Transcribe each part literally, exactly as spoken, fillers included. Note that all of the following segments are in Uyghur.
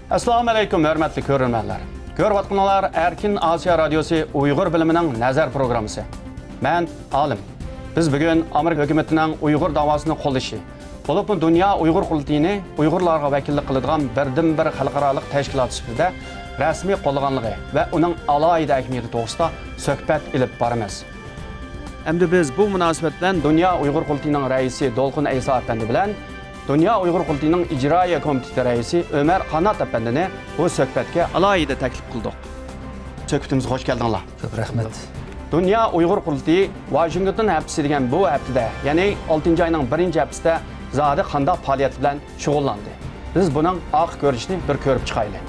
ئەسسالامۇ ئەلەيكۇم، ھۆرمەتلىك كۆرۈرمەنلەر. كۆرۈۋاتقىنىڭلار ئەركىن ئاسىيا رادىيوسى ئۇيغۇر بۆلۈمىنىڭ نەزەر پروگراممىسى. مەن ئالىم. بىز بۈگۈن ئامېرىكا ھۆكۈمىتىنىڭ ئۇيغۇر داۋاسىنى قوللىشى، بولۇپمۇ دۇنيا ئۇيغۇر قۇرۇلتىيىنى ئۇيغۇرلارغا ۋەكىللىك قىلىدىغان بىردىنبىر خەلقئارالىق تەشكىلات سۈپىتىدە رەسمىي قوللىغانلىقى ۋە ئۇنىڭ ئالاھىدە ئەھمىيىتى توغرىسىدا سۆھبەت ئېلىپ بارىمىز. ئەمدى بىز بۇ مۇناسىۋەت بىلەن دۇنيا ئۇيغۇر قۇرۇلتىيىنىڭ رەئىسى دولقۇن ئەيسا ئەپەندى بىلەن دۇنيا ئۇيغۇر قۇرۇلتىيىنىڭ ئىجرائىيە كومىتېتى رەئىسى ئۆمەر قانات ئەپەندىنى بۇ سۆھبەتكە ئالاھىدە تەكلىپ قىلدۇق. سۆھبىتىمىزگە خوش كەلدىڭلار. كۆپ رەھمەت. دۇنيا ئۇيغۇر قۇرۇلتىيى ۋاشىنگتون ھەپتىسى دېگەن بۇ ھەپتىدە، يەنى ئالتىنچى ئاينىڭ بىرىنچى ھەپتىسىدە زادى قانداق پائالىيەت بىلەن شۇغۇللاندى؟ بىز بۇنىڭ ئارقا كۆرۈنۈشىنى بىر كۆرۈپ چىقايلى.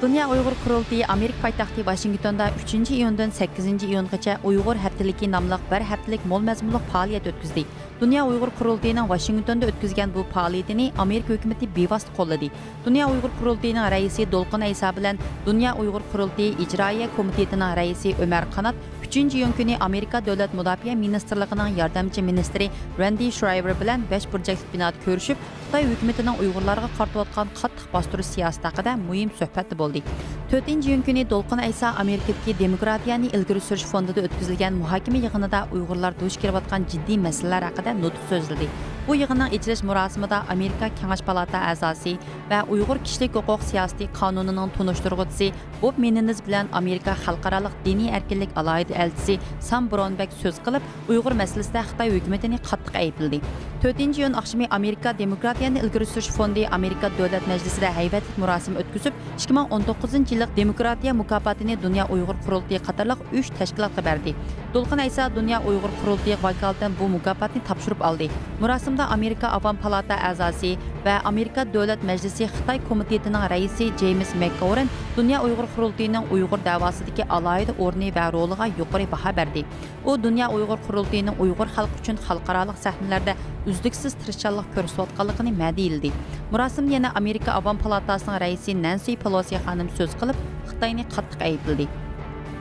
دۇنيا ئۇيغۇر قۇرۇلتىيى ئامېرىكا پايتەختى ۋاشىنگتوندا ئۈچىنچى ئىيۇندىن سەككىزىنچى ئىيۇنغىچە ئۇيغۇر ھەپتىلىكى ناملىق بىر ھەپتىلىك مول مەزمۇنلۇق پائالىيەت ئۆتكۈزدى. دۇنيا ئۇيغۇر قۇرۇلتىيىنىڭ ۋاشىنگتوندا ئۆتكۈزگەن بۇ پائالىيىتىنى ئامېرىكا ھۆكۈمىتى بىۋاسىتە قوللىدى. دۇنيا ئۇيغۇر قۇرۇلتىيىنىڭ رەئىسى دولقۇن ئەيسا بىلەن دۇنيا ئۇيغۇر قۇرۇلتىيى ئىجرائىيە كومىتېتىنىڭ رەئىسى ئۆمەر قانات ئۈچىنچى ئىيۇن كۈنى ئامېرىكا دۆلەت مۇداپىئە مىنىستىرلىقىنىڭ ياردەمچى مىنىستىرى رەندى شرايۋېر بىلەن بەش بۇرجەكلىك بىنادا كۆرۈشۈپ، خىتاي ھۆكۈمىتىنىڭ ئۇيغۇرلارغا قارىتىۋاتقان قاتتىق باستۇرۇش سىياسىتى ھەققىدە مۇھىم سۆھبەتتە بولدى. تۆتىنچى ئىيۇن كۈنى دولقۇن ئەيسا ئامېرىكىدىكى دېموكراتىيەنى ئىلگىرى سۈرۈش فوندىدا ئۆتكۈزۈلگەن مۇھاكىمە يىغىنىدا ئۇيغۇرلار دۇچ كېلىۋاتقان جىددىي مەسىلىلەر ھەققىدە نۇتۇق سۆزلىدى. بۇ يىغىننىڭ ئېچىلىش مۇراسىمىدا ئامېرىكا كېڭەش پالاتا ئەزاسى ۋە ئۇيغۇر كىشىلىك ھوقۇق سىياسىتى قانۇنىنىڭ تونۇشتۇرغۇچىسى بوب مېنېندېز بىلەن ئامېرىكا خەلقئارالىق دىنىي ئەركىنلىك ئالاھىدە ئەلچىسى سام برونبەك سۆز قىلىپ، ئۇيغۇر مەسىلىسىدە خىتاي ھۆكۈمىتىنى قاتتىق ئەيىبلىدى. تۆتىنچى ئىيۇن ئاخشىمى ئامېرىكا دېموكراتىيەنى ئىلگىرى سۈرۈش فوندى ئامېرىكا دۆلەت مەجلىسىدە ھەيۋەتلىك مۇراسىم ئۆتكۈزۈپ، ئىككى مىڭ ئون توققۇزىنچى يىللىق دېموكراتىيە مۇكاپاتىنى دۇنيا ئۇيغۇر قۇرۇلتىيى قاتارلىق ئۈچ تەشكىلاتقا بەردى. دولقۇن ئەيسا دۇنيا ئۇيغۇر قۇرۇلتىيىغا ۋاكالىتەن بۇ مۇكاپاتنى تاپشۇرۇپ ئالدى. مۇراسىمدا ئامېرىكا ئاۋام پالاتا ئەزاسى ۋە ئامېرىكا دۆلەت مەجلىسى خىتاي كومىتېتىنىڭ رەئىسى جېيمىس مەكگاۋېرن دۇنيا ئۇيغۇر قۇرۇلتىيىنىڭ ئۇيغۇر دەۋاسىدىكى ئالاھىدە ئورنى ۋە رولىغا يۇقىرى باھا بەردى. ئۇ دۇنيا ئۇيغۇر قۇرۇلتىيىنىڭ ئۇيغۇر خەلقى ئۈچۈن خەلقئارالىق سەھنىلەردە ئۈزلۈكسىز تىرىشچانلىق كۆرسىتىۋاتقانلىقىنى مەدھىيەلىدى. مۇراسىمدا يەنە ئامېرىكا ئاۋام پالاتاسىنىڭ رەئىسى نەنسى پېلوسى خانىم سۆز قىلىپ، خىتاينى قاتتىق ئەيىبلىدى.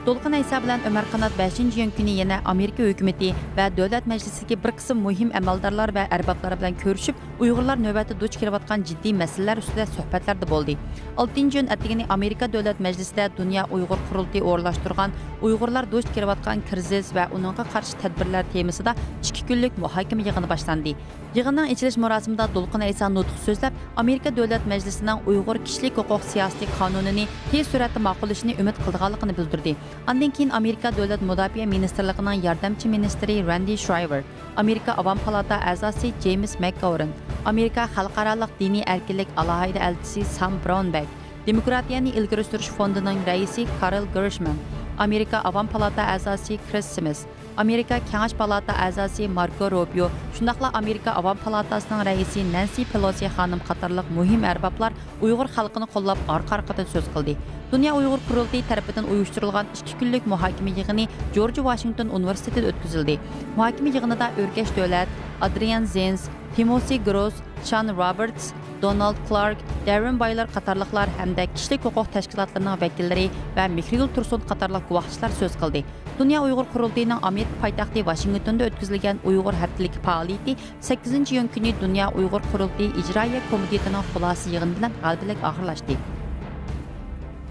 دولقۇن ئەيسا بىلەن ئۆمەر قانات بەشىنچى ئىيۇن كۈنى يەنە ئامېرىكا ھۆكۈمىتى ۋە دۆلەت مەجلىسىدىكى بىر قىسىم مۇھىم ئەمەلدارلار ۋە ئەربابلار بىلەن كۆرۈشۈپ، ئۇيغۇرلار نۆۋەتتە دۇچ كېلىۋاتقان جىددىي مەسىلىلەر ئۈستىدە سۆھبەتلەردە بولدى. ئالتىنچى ئىيۇن ئەتىگىنى ئامېرىكا دۆلەت مەجلىسىدە دۇنيا ئۇيغۇر قۇرۇلتىيى ئورۇنلاشتۇرغان ئۇيغۇرلار دۇچ كېلىۋاتقان كىرىزىس ۋە ئۇنىڭغا قارشى تەدبىرلەر تېمىسىدا ئىككى كۈنلۈك مۇھاكىمە يىغىنى باشلاندى. يىغىننىڭ ئېچىلىش مۇراسىمىدا دولقۇن ئەيسا نۇتۇق سۆزلەپ، ئامېرىكا دۆلەت مەجلىسىنىڭ ئۇيغۇر كىشىلىك ھوقۇق سىياسىتى قانۇنىنى تېز سۈرئەتتە ماقۇللىشىنى ئۈمىد قىلىدىغانلىقىنى بىلدۈردى. ئاندىن كېيىن ئامېرىكا دۆلەت مۇداپىئە مىنىستىرلىقىنىڭ ياردەمچى مىنىستىرى رەندى شرايۋېر، ئامېرىكا ئاۋام پالاتا ئەزاسى جېيمىس مەكگاۋېرن، ئامېرىكا خەلقئارالىق دىنىي ئەركىنلىك ئالاھىدە ئەلچىسى سام برونبەك، دېموكراتىيەنى ئىلگىرى سۈرۈش فوندىنىڭ رەئىسى كارل گېرشمان، ئامېرىكا ئاۋام پالاتا ئەزاسى كرىس سىمىس، ئامېرىكا كېڭەش پالاتا ئەزاسى ماركو روبىيو، شۇنداقلا ئامېرىكا ئاۋام پالاتاسىنىڭ رەئىسى نەنسى پېلوسى خانىم قاتارلىق مۇھىم ئەربابلار ئۇيغۇر خەلقىنى قوللاپ ئارقا-ئارقىدىن سۆز قىلدى. دۇنيا ئۇيغۇر قۇرۇلتىيى تەرىپىدىن ئۇيۇشتۇرۇلغان ئىككى كۈنلۈك مۇھاكىمە يىغىنى جورج ۋاشىنگتون ئۇنىۋېرسىتېتىدا ئۆتكۈزۈلدى. مۇھاكىمە يىغىنىدا ئۆركەش دۆلەت، ئادرىيان زېنس، تىموسى گروس، شان رابېرتس، دونالد كلارك، دەررېن بايلېر قاتارلىقلار ھەمدە كىشىلىك ھوقۇق تەشكىلاتلىرىنىڭ ۋەكىللىرى ۋە مېھرىگۈل تۇرسۇن قاتارلىق گۇۋاھچىلار سۆز قىلدى. دۇنيا ئۇيغۇر قۇرۇلتىيىنىڭ ئامېرىكا پايتەختى ۋاشىنگتوندا ئۆتكۈزۈلگەن ئۇيغۇر ھەپتىلىكى پائالىيىتى سەككىزىنچى ئىيۇن كۈنى دۇنيا ئۇيغۇر قۇرۇلتىيى ئىجرائىيە كومىتېتىنىڭ خۇلاسە يىغىنى بىلەن غەلىبىلىك ئاخىرلاشتى.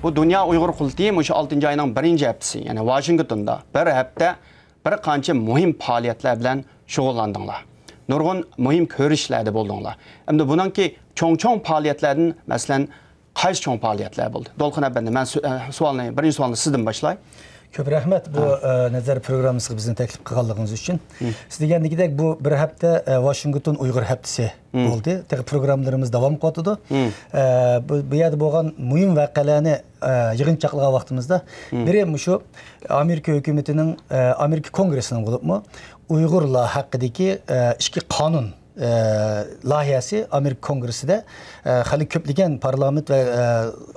بۇ دۇنيا ئۇيغۇر قۇرۇلتىيى مۇشۇ ئالتىنچى ئاينىڭ بىرىنچى ھەپتىسى، يەنى ۋاشىنگتوندا بىر ھەپتە بىر قانچە مۇھىم پائالىيەتلەر بىلەن شۇغۇللاندىڭلار. نۇرغۇن مۇھىم كۆرۈشلەردە بولدۇڭلار. ئەمدى بۇنىڭكى چوڭ-چوڭ پائالىيەتلەردىن، مەسىلەن، قايسى چوڭ پائالىيەتلەر بولدى؟ دولقۇن ئەپەندى، مەن سو-، ئە، سوئالنى، بىرىنچى سوئالنى سىزدىن باشلاي. كۆپ رەھمەت بۇ، ھە. ئە، نەزەر پروگراممىسىغا بىزنى تەكلىپ قىلغانلىقىڭىز ئۈچۈن. ھىم. سىز دېگەندىكىدەك، بۇ بىر ھەپتە، ئە، ۋاشىنگتون ئۇيغۇر ھەپتىسى ھىم. بولدى. تېخى پروگراممىلىرىمىز داۋام قىلىۋاتىدۇ. ھىم. ئە، بۇ، بۇ يەردە بولغان مۇھىم ۋەقەلەرنى، ئە، يىغىنچاقلىغان ۋاقتىمىزدا، ھىم. بىرى مۇشۇ ئامېرىكا ھۆكۈمىتىنىڭ، ئە، ئامېرىكا كونگرېسسىنىڭ بولۇپمۇ ئۇيغۇرلار ھەققىدىكى، ئە، ئىچكى قانۇن ئە، لايىھەسى ئامېرىكا كونگرېسسىدا، ئە، خېلى كۆپلىگەن پارلامېنت ۋە، ئە،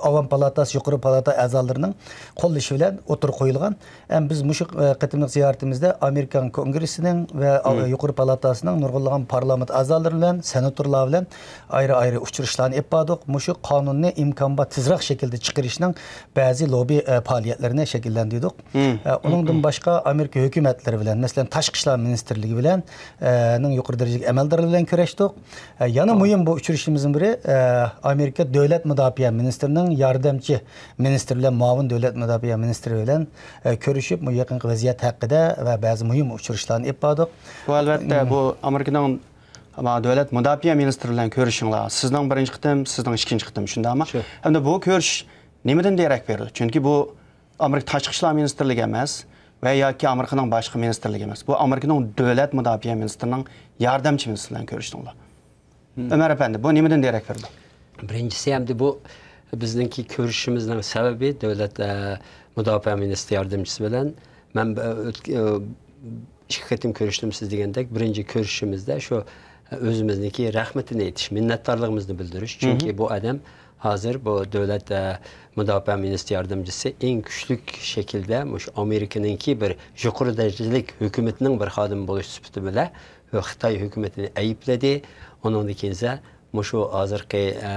ئاۋام پالاتاسى، يۇقىرى پالاتا ئەزالىرىنىڭ قوللىشى بىلەن ئوتتۇرىغا قويۇلغان. ھەم بىز مۇشۇ، ئە، قېتىملىق زىيارىتىمىزدە ئامېرىكا كونگرېسسىنىڭ ۋە، ئا، مم. يۇقىرى پالاتاسىنىڭ نۇرغۇنلىغان پارلامېنت ئەزالىرى بىلەن، سېناتورلار بىلەن ئايرى-ئايرى ئۇچرىشىشلارنى ئېلىپ باردۇق. مۇشۇ قانۇننى ئىمكان بار تېزراق شەكىلدە چىقىرىشنىڭ بەزى لوببى، ئە، پائالىيەتلىرىنى شەكىللەندۈردۇق. مم. ئە، ئۇنىڭدىن باشقا ئامېرىكا ھۆكۈمەتلىرى بىلەن، مەسىلەن، تاشقى ئىشلار مىنىستىرلىكى بىلەن، ئە، نىڭ يۇقىرى دەرىجىلىك ئەمەلدارلىرى بىلەن كۆرۈشتۇق. ئە، يەنە مۇھىم بۇ ئۇچرىشىشىمىزنىڭ بىرى، ئە، ئامېرىكا دۆلەت مۇداپىئە مىنىستىرىنىڭ ياردەمچى مىنىستىرى بىلەن مۇئاۋىن دۆلەت مۇداپىئە مىنىستىرى بىلەن، ئە، كۆرۈشۈپ، بۇ يېقىنقى ۋەزىيەت ھەققىدە ۋە بەزى مۇھىم ئۇچرىشىشلارنى ئېلىپ باردۇق. بۇ، ئەلۋەتتە، بۇ ئامېرىكىنىڭ، ئەمما، دۆلەت مۇداپىئە مىنىستىرى بىلەن كۆرۈشۈڭلار، سىزنىڭ بىرىنچى قېتىم، سىزنىڭ ئىككىنچى قېتىم، شۇنداقمۇ؟ ھەمدە بۇ كۆرۈشۈش نېمىدىن دېرەك بېرىدۇ؟ چۈنكى بۇ ئامېرىكا تاشقى ئىشلار مىنىستىرلىكى ئەمەس ۋە ياكى ئامېرىكىنىڭ باشقا مىنىستىرلىكى ئەمەس. بۇ ئامېرىكىنىڭ دۆلەت مۇداپىئە مىنىستىرىنىڭ ياردەمچى مىنىستىرى بىلەن كۆرۈشتۈڭلار. ئۆمەر ئەپەندى، بۇ نېمىدىن دېرەك بېرىدۇ؟ بىرىنچىسى، ئەمدى بۇ بىزنىڭكى كۆرۈشۈشىمىزنىڭ سەۋەبى دۆلەت، ئە، مۇداپىئە مىنىستىرى ياردەمچىسى بىلەن مەن، ئە، ئۆتك-، ئە، ئىككى قېتىم كۆرۈشتۈم سىز دېگەندەك. بىرىنچى كۆرۈشۈشىمىزدە شۇ، ئە، ئۆزىمىزنىڭكى رەھمىتىنى ئېيتىش، مىننەتدارلىقىمىزنى بىلدۈرۈش. چۈنكى بۇ ئادەم ھازىر بۇ دۆلەت، ئە، مۇداپىئە مىنىستىرى ياردەمچىسى ئەڭ كۈچلۈك شەكىلدە مۇشۇ ئامېرىكىنىڭكى بىر يۇقىرى دەرىجىلىك ھۆكۈمىتىنىڭ بىر خادىمى بولۇش سۈپىتى بىلەن خىتاي ھۆكۈمىتىنى ئەيىبلىدى. ئۇنىڭدىن كېيىن مۇشۇ ھازىرقى، ئە،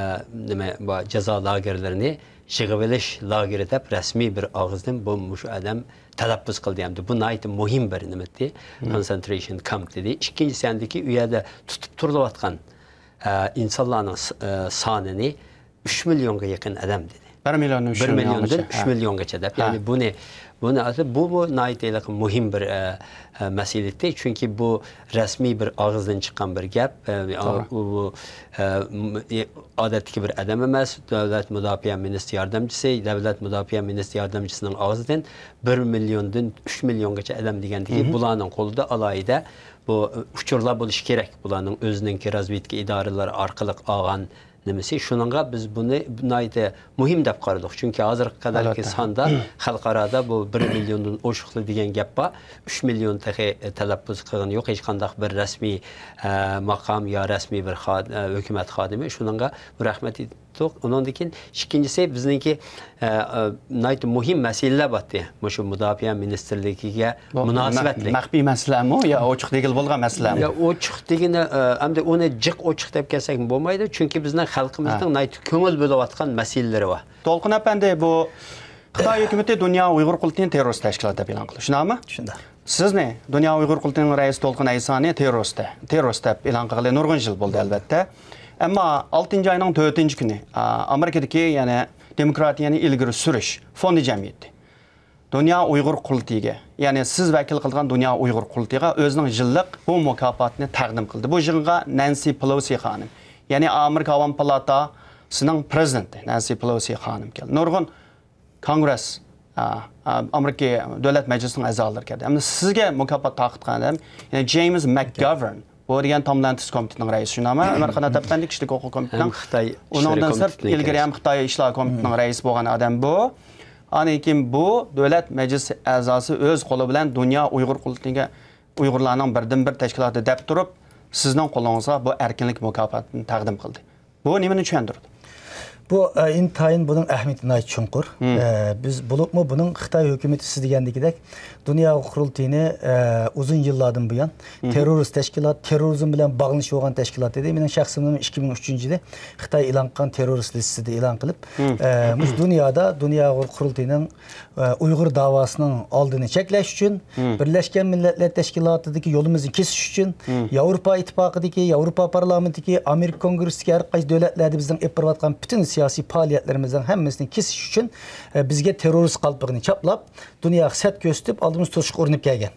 نېمە، بۇ جازا لاگېرلىرىنى يىغىۋېلىش لاگېرى دەپ رەسمىي بىر ئاغزىدىن بۇ مۇشۇ ئادەم تەلەپپۇز قىلدى. ئەمدى بۇ ناھايىتى مۇھىم بىر نېمە دېدى، كونسېنترېيشن كامپ دېدى. ئىككىنچىسى، ئەمدىكى ئۇ يەردە تۇتۇپ تۇرۇلۇۋاتقان، ئە، ئىنسانلارنىڭ س-، ئە، سانىنى ئۈچ مىليونغا يېقىن ئادەم دېدى. بىر مىليوندىن ئۈچ بىر مىليوندىن مىليونغىچە. ئۈچ مىليونغىچە دەپ. ھە. يەنى بۇنى، بۇنى ئەسلى بۇمۇ ناھايىتى ھېلىقى مۇھىم بىر، ئە، ئە، مەسىلە ئىدى. چۈنكى بۇ رەسمىي بىر ئاغزىدىن چىققان بىر گەپ. ئە، توغرا. ئۇ، ئە، م-، ئادەتتىكى بىر ئادەم ئەمەس. دۆلەت مۇداپىئە مىنىستىرى ياردەمچىسى، دۆلەت مۇداپىئە مىنىستىرى ياردەمچىسىنىڭ ئاغزىدىن بىر مىليوندىن ئۈچ مىليونغىچە ئادەم دېگەندىكى، بۇلارنىڭ قولىدا ئالاھىدە بۇ ئۇچۇرلار بولۇشى كېرەك. بۇلارنىڭ ئۆزىنىڭكى رازۋېدكا ئىدارىلىرى ئارقىلىق ئالغان نېمىسى، شۇنىڭغا بىز بۇنى ناھايىتى مۇھىم دەپ قارىدۇق. چۈنكى ھازىرغا قەدەركى ساندا خەلقئارادا بۇ بىر مىليوندىن ئوشۇقلا دېگەن گەپ بار. ئۈچ مىليون تېخى تەلەپپۇز قىلغىنى يوق. ھېچقانداق بىر رەسمىي، ئە، ماقام يا رەسمىي بىر خاد-، ئە، ھۆكۈمەت خادىمى. شۇنىڭغا رەھمەت ئېيتتۇق. ئۇنىڭدىن كېيىن ئىككىنچىسى، بىزنىڭكى، ئە، ئە، ناھايىتى مۇھىم مەسىلىلەر بارتى. مۇشۇ مۇداپىئە مىنىستىرلىكىگە مۇناسىۋەتلىك. مەخپىي مەسىلەمۇ يا ئوچۇق دېگىلى بولغان مەسىلەمۇ؟ يا ئوچۇق دېگىنى، ئە، ئەمدى ئۇنى جىق ئوچۇق دەپ كەلسەكمۇ بولمايدۇ، چۈنكى بىزنىڭ خەلقىمىزنىڭ ناھايىتى كۆڭۈل بۆلۈۋاتقان مەسىلىلىرى بار. دولقۇن ئەپەندى، بۇ خىتاي ھۆكۈمىتى دۇنيا ئۇيغۇر قۇرۇلتىيىنى تېررورىست تەشكىلات دەپ ئېلان قىلدى، شۇنداقمۇ؟ شۇنداق. سىزنى دۇنيا ئۇيغۇر قۇرۇلتىيىنىڭ رەئىسى دولقۇن ئەيسانى تېررورىست، تېررورىست دەپ ئېلان قىلغىلى نۇرغۇن يىل بولدى، ئەلۋەتتە. ئەمما ئالتىنچى ئاينىڭ تۆتىنچى كۈنى، ئا، ئامېرىكىدىكى، يەنى دېموكراتىيەنى ئىلگىرى سۈرۈش فوندى جەمئىيىتى دۇنيا ئۇيغۇر قۇرۇلتىيىگە، يەنى سىز ۋەكىل قىلىدىغان دۇنيا ئۇيغۇر قۇرۇلتىيىغا ئۆزىنىڭ يىللىق بۇ مۇكاپاتىنى تەقدىم قىلدى. بۇ يىغىنغا نەنسى پېلوسى خانىم، يەنى ئامېرىكا ئاۋام پالاتاسىنىڭ پرېزىدېنتى نەنسى پېلوسى خانىم كەلدى. نۇرغۇن كونگرېس، ئا، ئا، ئامېرىكا دۆلەت مەجلىسىنىڭ ئەزالىرى كەلدى. ئەمدى سىزگە مۇكاپات تارقىتقان ئادەم، يەنى جېيمس ماكگاۋېرن، بۇ دېگەن تام لانتىس كومىتېتىنىڭ رەئىسى، شۇنداقمۇ؟ ئۆمەر قانات ئەپەندى كىشىلىك ھوقۇق كومىتېتىنىڭ. ھەم خىتاي ئۇنىڭدىن سىرت، ئىلگىرى ھەم خىتاي ئىشلار كومىتېتىنىڭ رەئىسى بولغان ئادەم بۇ. ئاندىن كېيىن بۇ دۆلەت مەجلىسى ئەزاسى ئۆز قولى بىلەن دۇنيا ئۇيغۇر قۇرۇلتىيىگە ئۇيغۇرلارنىڭ بىردىنبىر تەشكىلاتى دەپ تۇرۇپ، سىزنىڭ قولىڭىزغا بۇ ئەركىنلىك مۇكاپاتىنى تەقدىم قىلدى. بۇ نېمىنى چۈشەندۈرىدۇ؟ بۇ، ئە، ئىنتايىن بۇنىڭ ئەھمىيىتى ناھايىتى چوڭقۇر. ئە، بىز بولۇپمۇ بۇنىڭ خىتاي ھۆكۈمىتى سىز دېگەندىكىدەك دۇنيا قۇرۇلتىيىنى، ئە، ئۇزۇن يىللاردىن بۇيان تېررورىست تەشكىلات، تېررورىزم بىلەن باغلىنىشى بولغان تەشكىلات دېدى. مېنىڭ شەخسىمنىمۇ ئىككى مىڭ ئۈچىنچى يىلى خىتاي ئېلان قىلغان تېررورىست لىستىسىدا ئېلان قىلىپ، ئە، مۇشۇ دۇنيادا دۇنيا قۇرۇلتىيىنىڭ ئۇيغۇر داۋاسىنىڭ ئالدىنى چەكلەش ئۈچۈن، بىرلەشكەن مىللەتلەر تەشكىلاتىدىكى يولىمىزنى كېسىش ئۈچۈن، ياۋروپا ئىتتىپاقىدىكى، ياۋروپا پارلامېنتىدىكى، ئامېرىكا كونگرېسسىدىكى ھەر قايسى دۆلەتلەردە بىزنىڭ ئېلىپ بېرىۋاتقان پۈتۈن سىياسىي پائالىيەتلىرىمىزنىڭ ھەممىسىنى كېسىش ئۈچۈن، ئە، بىزگە تېررورىست قالپىقىنى چاپلاپ، دۇنياغا سەت كۆرسىتىپ، ئالدىمىزغا توسۇشقا ئۇرۇنۇپ كەلگەن.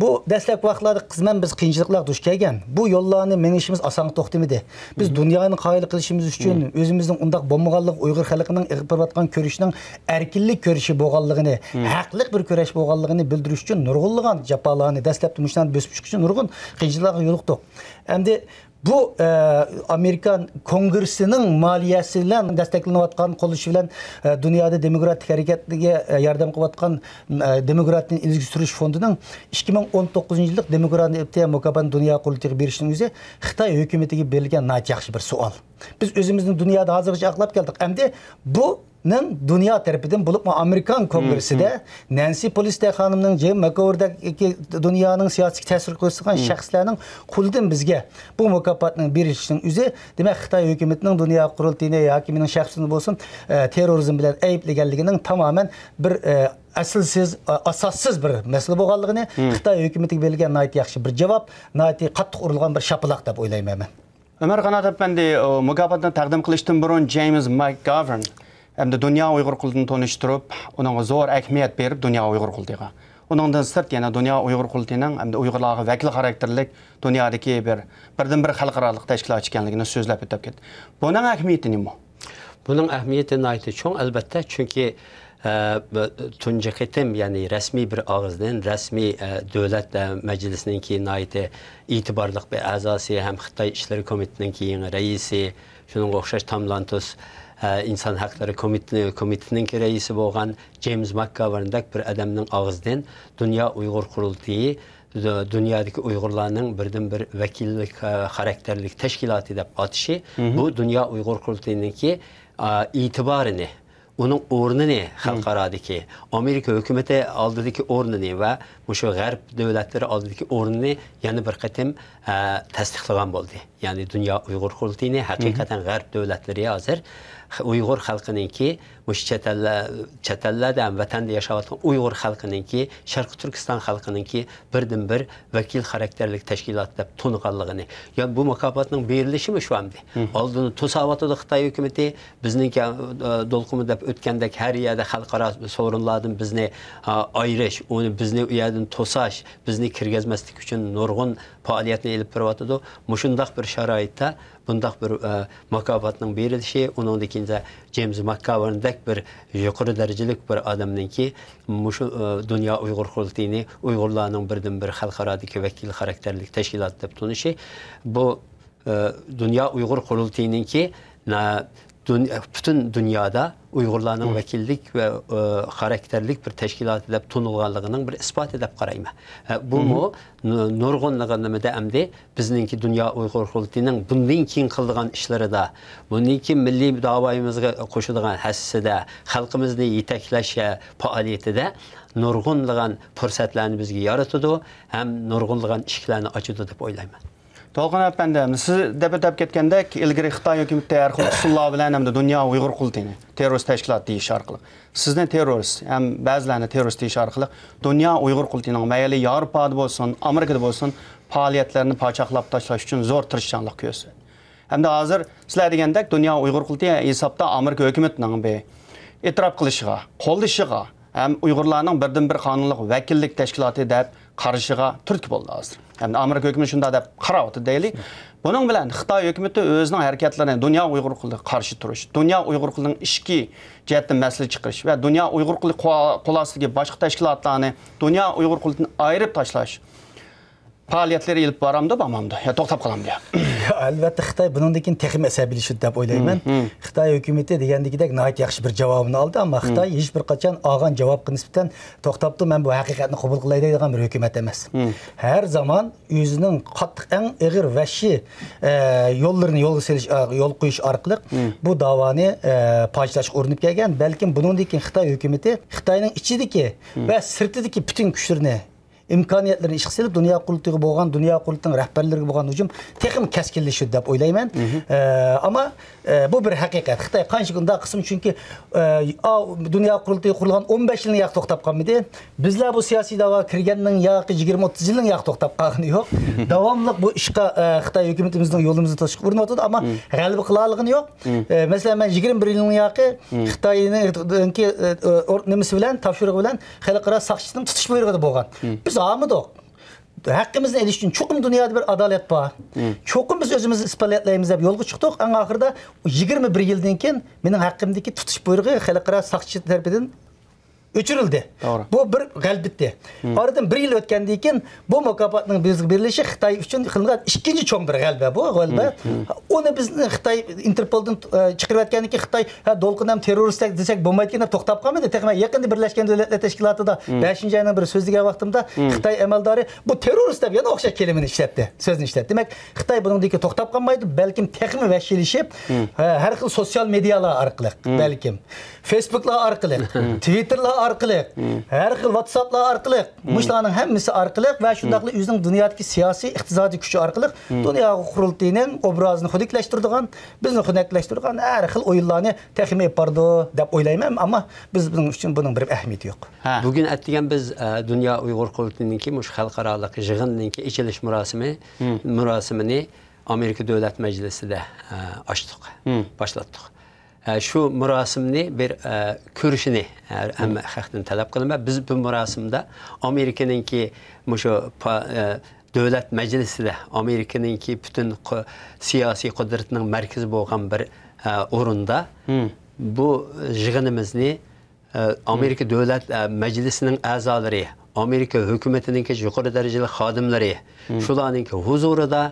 بۇ دەسلەپكى ۋاقىتلاردا قىسمەن بىز قىيىنچىلىقلارغا دۇچ كەلگەن. بۇ يوللارنى مېڭىشىمىز ئاسانغا توختىمىدى. بىز دۇنيانى قايىل قىلىشىمىز ئۈچۈن، ئۆزىمىزنىڭ ئۇنداق بولمىغانلىقى، ئۇيغۇر خەلقىنىڭ ئېلىپ بېرىۋاتقان كۈرىشىنىڭ ئەركىنلىك كۈرىشى بولغانلىقىنى، ھەقلىق بىر كۈرەش بولغانلىقىنى بىلدۈرۈش ئۈچۈن نۇرغۇنلىغان جاپالارنى، دەسلەپتە مۇشۇلارنى بۆسۈپ چىقىش ئۈچۈن نۇرغۇن قىيىنچىلىقلارغا يولۇقتۇق. ئەمدى بۇ، ئە، ئامېرىكا كونگرېسسىنىڭ مالىيەسى بىلەن دەستەكلىنىۋاتقان، قوللىشى بىلەن، ئە، دۇنيادا دېموكراتىك ھەرىكەتكە، ئە، ياردەم قىلىۋاتقان، ئە، دېموكراتىيىنى ئىلگىرى سۈرۈش فوندىنىڭ ئىككى مىڭ ئون توققۇزىنچى يىللىق دېموكراتىيە مۇكاپاتىنى دۇنيا قۇرۇلتىيىغا بېرىشنىڭ ئۆزى خىتاي ھۆكۈمىتىگە بېرىلگەن ناھايىتى ياخشى بىر سوئال. بىز ئۆزىمىزنى دۇنيادا ھازىرغىچە ئاقلاپ كەلدۇق. ئەمدى بۇ نىڭ دۇنيا تەرىپىدىن، بولۇپمۇ ئامېرىكان كونگرېسسىدا نەنسى پېلوسى خانىمنىڭ، جېيم ماكگوۋېردەك دۇنيانىڭ سىياسىتىگە تەسىر كۆرسىتىدىغان شەخسلەرنىڭ قولىدىن بىزگە بۇ مۇكاپاتنىڭ بېرىلىشىنىڭ ئۆزى، دېمەك، خىتاي ھۆكۈمىتىنىڭ دۇنيا قۇرۇلتىيىنى ياكى مېنىڭ شەخسىمنى بولسۇن، ئە، تېررورىزم بىلەن ئەيىبلىگەنلىكىنىڭ تامامەن بىر، ئە، ئەسلىسىز، ئاساسسىز بىر مەسىلە بولغانلىقىنى، خىتاي ھۆكۈمىتىگە بېرىلگەن ناھايىتى ياخشى بىر جاۋاب، ناھايىتى قاتتىق ئۇرۇلغان بىر شاپىلاق دەپ ئويلايمەن مەن. ئۆمەر قانات ئەپەندى، ئۇ مۇكاپاتنى تەقدىم قىلىشتىن بۇرۇن جېيمس ماكگاۋېرن ھەمدە دۇنيا ئۇيغۇر قۇرۇلتىيىنى تونۇشتۇرۇپ، ئۇنىڭغا زور ئەھمىيەت بېرىپ، دۇنيا ئۇيغۇر قۇرۇلتىيىغا. ئۇنىڭدىن سىرت يەنە دۇنيا ئۇيغۇر قۇرۇلتىيىنىڭ ھەمدە ئۇيغۇرلارغا ۋەكىل خاراكتېرلىك دۇنيادىكى بىر، بىردىنبىر خەلقئارالىق تەشكىلات ئىكەنلىكىنى سۆزلەپ ئۆتۈپ كەتتى. بۇنىڭ ئەھمىيىتى نېمە؟ بۇنىڭ ئەھمىيىتى ناھايىتى چوڭ، ئەلۋەتتە، چۈنكى، ئە، بۇ تۇنجى قېتىم، يەنى رەسمىي بىر ئاغىزدىن، رەسمىي، ئە، دۆلەت، ئە، مەجلىسىنىڭكى ناھايىتى ئېتىبارلىق بىر ئەزاسى ھەم خىتاي ئىشلىرى كومىتېتىنىڭكى يېڭى رەئىسى، شۇنىڭغا ئوخشاش تام لانتۇس، ئە، ئىنسان ھەقلىرى كومىت-، كومىتېتىنىڭكى رەئىسى بولغان جېيمس ماكگاۋېرندەك بىر ئادەمنىڭ ئاغزىدىن دۇنيا ئۇيغۇر قۇرۇلتىيى دۇ-، دۇنيادىكى ئۇيغۇرلارنىڭ بىردىنبىر ۋەكىللىك، ئە، خاراكتېرلىك تەشكىلاتى دەپ ئاتىشى، بۇ دۇنيا ئۇيغۇر قۇرۇلتىيىنىڭكى، ئە، ئېتىبارىنى، ئۇنىڭ ئورنىنى خەلقئارادىكى، ئامېرىكا ھۆكۈمىتى ئالدىدىكى ئورنىنى ۋە مۇشۇ غەرب دۆلەتلىرى ئالدىدىكى ئورنىنى يەنە بىر قېتىم، ئە، تەستىقلىغان بولدى. يەنى دۇنيا ئۇيغۇر قۇرۇلتىيىنى ھەقىقەتەن غەرب دۆلەتلىرى ھازىر ئۇيغۇر خەلقىنىڭكى، مۇشۇ چەت ئەللە-، چەت ئەللەردە ھەم ۋەتەندە ياشاۋاتقان ئۇيغۇر خەلقىنىڭكى، شەرقىي تۈركىستان خەلقىنىڭكى بىردىنبىر ۋەكىل خاراكتېرلىك تەشكىلات دەپ تونۇغانلىقىنى. يا بۇ مۇكاپاتنىڭ بېرىلىشىمۇ شۇ ئەمدى. ئالدىنى توساۋاتىدۇ خىتاي ھۆكۈمىتى. بىزنىڭكى، ئە، دولقۇنمۇ دەپ ئۆتكەندەك ھەر يەردە خەلقئارا سورۇنلاردىن بىزنى، ئە، ئايرىش، ئۇنى بىزنى ئۇ يەردىن توساش، بىزنى كىرگۈزمەسلىك ئۈچۈن نۇرغۇن پائالىيەتنى ئېلىپ بېرىۋاتىدۇ. مۇشۇنداق بىر شارائىتتا بۇنداق بىر، ئە، مۇكاپاتنىڭ بېرىلىشى، ئۇنىڭدىن كېيىن جېيمس ماكگاۋېرندەك بىر يۇقىرى دەرىجىلىك بىر ئادەمنىڭكى مۇشۇ، ئە، دۇنيا ئۇيغۇر قۇرۇلتىيىنى ئۇيغۇرلارنىڭ بىردىنبىر خەلقئارادىكى ۋەكىل خاراكتېرلىك تەشكىلات دەپ تونۇشى، بۇ، ئە، دۇنيا ئۇيغۇر قۇرۇلتىيىنىڭكى نا-، دۇن-، پۈتۈن دۇنيادا ئۇيغۇرلارنىڭ ۋەكىللىك ۋە، ئە، خاراكتېرلىك بىر تەشكىلاتى دەپ تونۇلغانلىقىنىڭ بىر ئىسپاتى دەپ قارايمەن. ئە، بۇمۇ نۇ-، نۇرغۇنلىغان نېمىدە ئەمدى بىزنىڭكى دۇنيا ئۇيغۇر قۇرۇلتىيىنىڭ بۇندىن كېيىن قىلىدىغان ئىشلىرىدا، بۇندىن كېيىن مىللىي داۋايىمىزغا قوشىدىغان ھەسسىسىدە، خەلقىمىزنى يېتەكلەش، ئە، پائالىيىتىدە نۇرغۇنلىغان پۇرسەتلەرنى بىزگە يارىتىدۇ ھەم نۇرغۇنلىغان ئىشىكلەرنى ئاچىدۇ دەپ ئويلايمەن. دولقۇن ئەپەندىم، سىز دەپ ئۆتۈپ كەتكەندەك، ئىلگىرى خىتاي ھۆكۈمىتى ھەر خىل ئۇسۇللار بىلەن ھەمدە دۇنيا ئۇيغۇر قۇرۇلتىيىنى تېررورىست تەشكىلات دېيىش ئارقىلىق، سىزنى تېررورىست ھەم بەزىلەرنى تېررورىست دېيىش ئارقىلىق دۇنيا ئۇيغۇر قۇرۇلتىيىنىڭ مەيلى ياۋروپادا بولسۇن، ئامېرىكىدا بولسۇن، پائالىيەتلىرىنى پاچاقلاپ تاشلاش ئۈچۈن زور تىرىشچانلىق كۆرسىتىدۇ. ھەمدە ھازىر سىلەر دېگەندەك دۇنيا ئۇيغۇر قۇرۇلتىيى ھېسابتا ئامېرىكا ھۆكۈمىتىنىڭ بىر ئېتىراپ قىلىشىغا، قوللىشىغا ھەم ئۇيغۇرلارنىڭ بىردىنبىر قانۇنلۇق ۋەكىللىك تەشكىلاتى دەپ قارىشىغا تۈرتكە بولدى ھازىر. ھەمدە ئامېرىكا ھۆكۈمىتى شۇنداق دەپ قاراۋاتىدۇ دەيلى. بۇنىڭ بىلەن خىتاي ھۆكۈمىتى ئۆزىنىڭ ھەرىكەتلىرىنى دۇنيا ئۇيغۇر قۇرۇلتىيىغا قارشى تۇرۇش، دۇنيا ئۇيغۇر قۇرۇلتىيىنىڭ ئىچكى جەھەتتىن مەسىلە چىقىرىش ۋە دۇنيا ئۇيغۇر قۇرۇلتىيى قو-، قول ئاستىدىكى باشقا تەشكىلاتلارنى دۇنيا ئۇيغۇر قۇرۇلتىيىدىن ئايرىپ تاشلاش پائالىيەتلىرى ئېلىپ بارامدۇ، بارمامدۇ؟ يا توختاپ قالامدۇ يا؟ ئەلۋەتتە، خىتاي بۇنىڭدىن كېيىن تېخىمۇ ئەسەبىيلىشىدۇ دەپ ئويلايمەن. خىتاي ھۆكۈمىتى دېگەندىكىدەك ناھايىتى ياخشى بىر جاۋابىنى ئالدى، ئەمما خىتاي ھېچ بىر قاچان ئالغان جاۋابقا نىسبەتەن توختاپتۇ، مەن بۇ ھەقىقەتنى قوبۇل قىلاي دەيدىغان بىر ھۆكۈمەت ئەمەس. ھەر زامان ئۆزىنىڭ قاتتىق، ئەڭ ئېغىر، ۋەھشىي، ئە، يوللىرىنى يولغا سېلىش، ئە، يول قويۇش ئارقىلىق بۇ داۋانى، ئە، پاچىلاشقا ئۇرۇنۇپ كەلگەن. بەلكىم بۇنىڭدىن كېيىن خىتاي ھۆكۈمىتى خىتاينىڭ ئىچىدىكى ۋە سىرتىدىكى پۈتۈن كۈچلىرىنى، ئىمكانىيەتلىرىنى ئىشقا سېلىپ، دۇنيا قۇرۇلتىيىغا بولغان، دۇنيا قۇرۇلتىيىنىڭ رەھبەرلىرىگە بولغان ھۇجۇم تېخىمۇ كەسكىنلىشىدۇ دەپ ئويلايمەن. ئە، ئەمما، ئە، بۇ بىر ھەقىقەت. خىتاي قانچە كۈندە قىلسىمۇ، چۈنكى، ئە، ئا-، دۇنيا قۇرۇلتىيى قۇرۇلغان ئون بەش يىلنىڭ ياقى توختاپ قالمىدى. بىزلەر بۇ سىياسىي داۋا كىرگەننىڭ ياقى يىگىرمە ئوتتۇز يىلنىڭ ياقى توختاپ قالغىنى يوق. داۋاملىق بۇ ئىشقا، ئە، خىتاي ھۆكۈمىتىمىزنىڭ يولىمىزنى توسۇشقا ئۇرۇنۇۋاتىدۇ، ئەمما غەلىبە قىلالىغىنى يوق. ئە، مەسىلەن، مەن يىگىرمە بىر يىلنىڭ ياقى خىتاينىڭكى، ئە، ئور-، نېمىسى بىلەن، تاپشۇرۇقى بىلەن خەلقئارا ساقچىسىنىڭ تۇتۇش بۇيرۇقىدا بولغان. بىز ھالمىدۇق. ھەققىمىزنى ئېلىش ئۈچۈن چوقۇم دۇنيادا بىر ئادالەت بار. چوقۇم بىز ئۆزىمىزنى ئىسپاتلايمىز دەپ يولغا چىقتۇق. ئەڭ ئاخىرىدا يىگىرمە بىر يىلدىن كېيىن مېنىڭ ھەققىمدىكى تۇتۇش بۇيرۇقى خەلقئارا ساقچى تەرىپىدىن ئۆچۈرۈلدى. توغرا. بۇ بىر غەلىبە ئىدى. ئارىدىن بىر يىل ئۆتكەندىن كېيىن بۇ مۇكاپاتنىڭ بىزگە بېرىلىشى خىتاي ئۈچۈن قىلىنغان ئىككىنچى چوڭ بىر غەلىبە بۇ غەلىبە. ئۇنى بىزنى خىتاي ئىنتېرپولدىن، ئە، چىقىرىۋەتكەندىن كېيىن خىتاي، ھە، دولقۇن ھەم تېررورىست دېسەك بولمايدىكەن دەپ توختاپ قالمىدى. تېخى مەن يېقىندا بىرلەشكەن دۆلەتلەر تەشكىلاتىدا بەشىنچى ئاينىڭ بىرى سۆزلىگەن ۋاقتىمدا خىتاي ئەمەلدارى بۇ تېررورىست دەپ يەنە ئوخشاش كەلىمىنى ئىشلەتتى، سۆزنى ئىشلەتتى. دېمەك، خىتاي بۇنىڭدىن كېيىن توختاپ قالمايدۇ، بەلكىم تېخىمۇ ۋەھشىيلىشىپ، ھە، ھەر خىل سوتسىيال مېدىيالار ئارقىلىق، بەلكىم فېيسبۇكلار ئارقىلىق، تىۋىتتېرلار ئارقىلىق، ھەر خىل ۋاتساپلار ئارقىلىق، مۇشۇلارنىڭ ھەممىسى ئارقىلىق ۋە شۇنداقلا ئۆزىنىڭ دۇنيادىكى سىياسىي، ئىقتىسادىي كۈچى ئارقىلىق دۇنيا قۇرۇلتىيىنىڭ ئوبرازىنى خۇنۈكلەشتۈرىدىغان، بىزنى خۇنۈكلەشتۈرىدىغان ھەر خىل ئويۇنلارنى تېخىمۇ ئېلىپ بارىدۇ دەپ ئويلايمەن. ئەمما بىز بۇنىڭ ئۈچۈن بۇنىڭ بىر ئەھمىيىتى يوق. ھە. بۈگۈن ئەتىگەن بىز، ئە، دۇنيا ئۇيغۇر قۇرۇلتىيىنىڭكى مۇشۇ خەلقئارالىق يىغىنىنىڭكى ئېچىلىش مۇراسىمى، مۇراسىمىنى ئامېرىكا دۆلەت مەجلىسىدە، ئە، ئاچتۇق، باشلاتتۇق. ئە، شۇ مۇراسىمنى بىر، ئە، كۆرۈشىنى ھەر ھەممە خەقتىن تەلەپ قىلىمەن. بىز بۇ مۇراسىمدا ئامېرىكىنىڭكى مۇشۇ پا-، ئە، دۆلەت مەجلىسىدە ئامېرىكىنىڭكى پۈتۈن قۇ-، سىياسىي قۇدرىتىنىڭ مەركىزى بولغان بىر، ئە، ئورۇندا بۇ يىغىنىمىزنى، ئە، ئامېرىكا دۆلەت، ئە، مەجلىسىنىڭ ئەزالىرى، ئامېرىكا ھۆكۈمىتىنىڭكى يۇقىرى دەرىجىلىك خادىملىرى، شۇلارنىڭكى ھۇزۇرىدا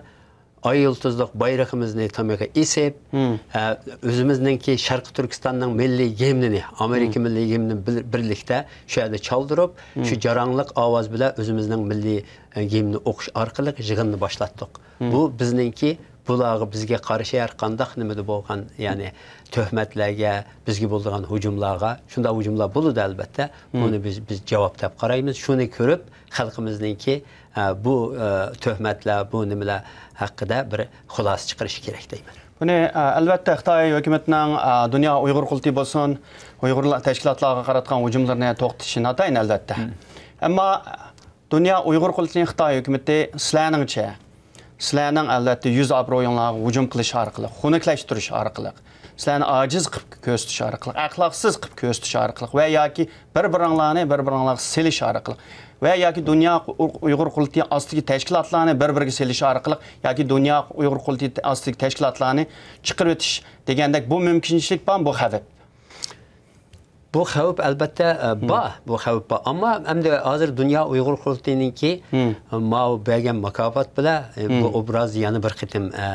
ئاي يۇلتۇزلۇق بايرىقىمىزنى تېمىغا ئېسىپ، ئە، ئۆزىمىزنىڭكى شەرقىي تۈركىستاننىڭ مىللىي گىمنىنى، ئامېرىكا مىللىي گىمنىنى بىر-، بىرلىكتە شۇ يەردە چالدۇرۇپ، شۇ جاراڭلىق ئاۋاز بىلەن ئۆزىمىزنىڭ مىللىي، ئە، گىمنىنى ئوقۇش ئارقىلىق يىغىننى باشلاتتۇق. بۇ بىزنىڭكى بۇلارغا، بىزگە قارشى ھەر قانداق نېمىدە بولغان، يەنى تۆھمەتلەرگە، بىزگە بولىدىغان ھۇجۇملارغا، شۇنداق ھۇجۇملار بولىدۇ، ئەلۋەتتە. بۇنى بىز، بىز جاۋاب دەپ قارايمىز. شۇنى كۆرۈپ، خەلقىمىزنىڭكى، ئە، بۇ، ئە، تۆھمەتلەر، بۇ نېمىلەر ھەققىدە بىر خۇلاسە چىقىرىشى كېرەك دەيمەن. بۇنى، ئە، ئەلۋەتتە، خىتاي ھۆكۈمىتىنىڭ، ئە، دۇنيا ئۇيغۇر قۇرۇلتىيى بولسۇن، ئۇيغۇر تەشكىلاتلارغا قاراتقان ھۇجۇملىرىنى توختىتىشى ناتايىن، ئەلۋەتتە. ئەمما دۇنيا ئۇيغۇر قۇرۇلتىيىنىڭ خىتاي ھۆكۈمىتى سىلەرنىڭچە، سىلەرنىڭ، ئەلۋەتتە، يۈز ئابرۇيۇڭلارغا ھۇجۇم قىلىش ئارقىلىق، خۇنۈكلەشتۈرۈش ئارقىلىق، سىلەرنى ئاجىز قىلىپ كۆرسىتىش ئارقىلىق، ئەخلاقسىز قىلىپ كۆرسىتىش ئارقىلىق ۋە ياكى بىر-بىرىڭلارنى بىر-بىرىڭلارغا سېلىش ئارقىلىق ۋە ياكى دۇنيا ئۇ-، ئۇيغۇر قۇرۇلتىيى ئاستىدىكى تەشكىلاتلارنى بىر-بىرىگە سېلىش ئارقىلىق ياكى دۇنيا ئۇيغۇر قۇرۇلتىيى ئاستىدىكى تەشكىلاتلارنى چىقىرىۋېتىش دېگەندەك بۇ مۇمكىنچىلىك بارمۇ، بۇ خەۋپ؟ بۇ خەۋپ، ئەلۋەتتە، ئە، بار. بۇ خەۋپ بار. ئەمما ئەمدى ھازىر دۇنيا ئۇيغۇر قۇرۇلتىيىنىڭكى، ئە، ماۋۇ بەرگەن مۇكاپات بىلەن، ئە، بۇ ئوبراز يەنە بىر قېتىم، ئە،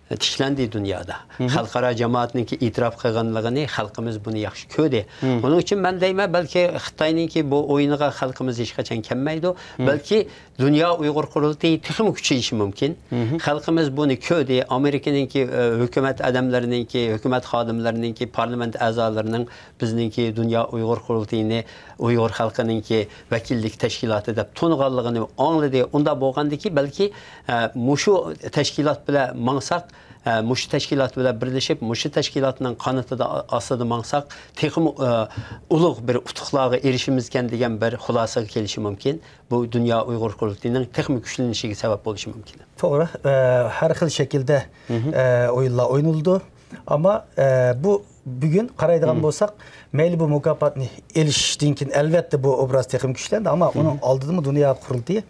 تىكلەندى دۇنيادا. خەلقئارا جامائەتنىڭكى ئېتىراپ قىلغانلىقىنى خەلقىمىز بۇنى ياخشى كۆردى. ئۇنىڭ ئۈچۈن مەن دەيمەن، بەلكى خىتاينىڭكى بۇ ئويۇنىغا خەلقىمىز ھېچقاچان كەلمەيدۇ. بەلكى دۇنيا ئۇيغۇر قۇرۇلتىيى تېخىمۇ كۈچىيىشى مۇمكىن. خەلقىمىز بۇنى كۆردى. ئامېرىكىنىڭكى، ئە، ھۆكۈمەت ئادەملىرىنىڭكى، ھۆكۈمەت خادىملىرىنىڭكى، پارلامېنت ئەزالىرىنىڭ بىزنىڭكى دۇنيا ئۇيغۇر قۇرۇلتىيىنى ئۇيغۇر خەلقىنىڭكى ۋەكىللىك تەشكىلاتى دەپ تونۇغانلىقىنى ئاڭلىدى. ئۇنداق بولغاندىكى، بەلكى، ئە، مۇشۇ تەشكىلات بىلەن ماڭساق، ئە، مۇشۇ تەشكىلات بىلەن بىرلىشىپ، مۇشۇ تەشكىلاتنىڭ قانىتىدا، ئاستىدا ماڭساق، تېخىمۇ، ئە، ئۇلۇغ بىر ئۇتۇقلارغا ئېرىشىمىزكەن دېگەن بىر خۇلاسىگە كېلىشى مۇمكىن. بۇ دۇنيا ئۇيغۇر قۇرۇلتىيىنىڭ تېخىمۇ كۈچلىنىشىگە سەۋەب بولۇشى مۇمكىن. توغرا، ئە، ھەر خىل شەكىلدە، ئە، ئويۇنلار ئوينىلىدۇ. ئەمما، ئە، بۇ بۈگۈن قارايدىغان بولساق، مەيلى بۇ مۇكاپاتنى ئېلىشتىن كېيىن، ئەلۋەتتە، بۇ ئوبراز تېخىمۇ كۈچلەندى. ئەمما ئۇنىڭ ئالدىدىمۇ دۇنيا قۇرۇلتىيى،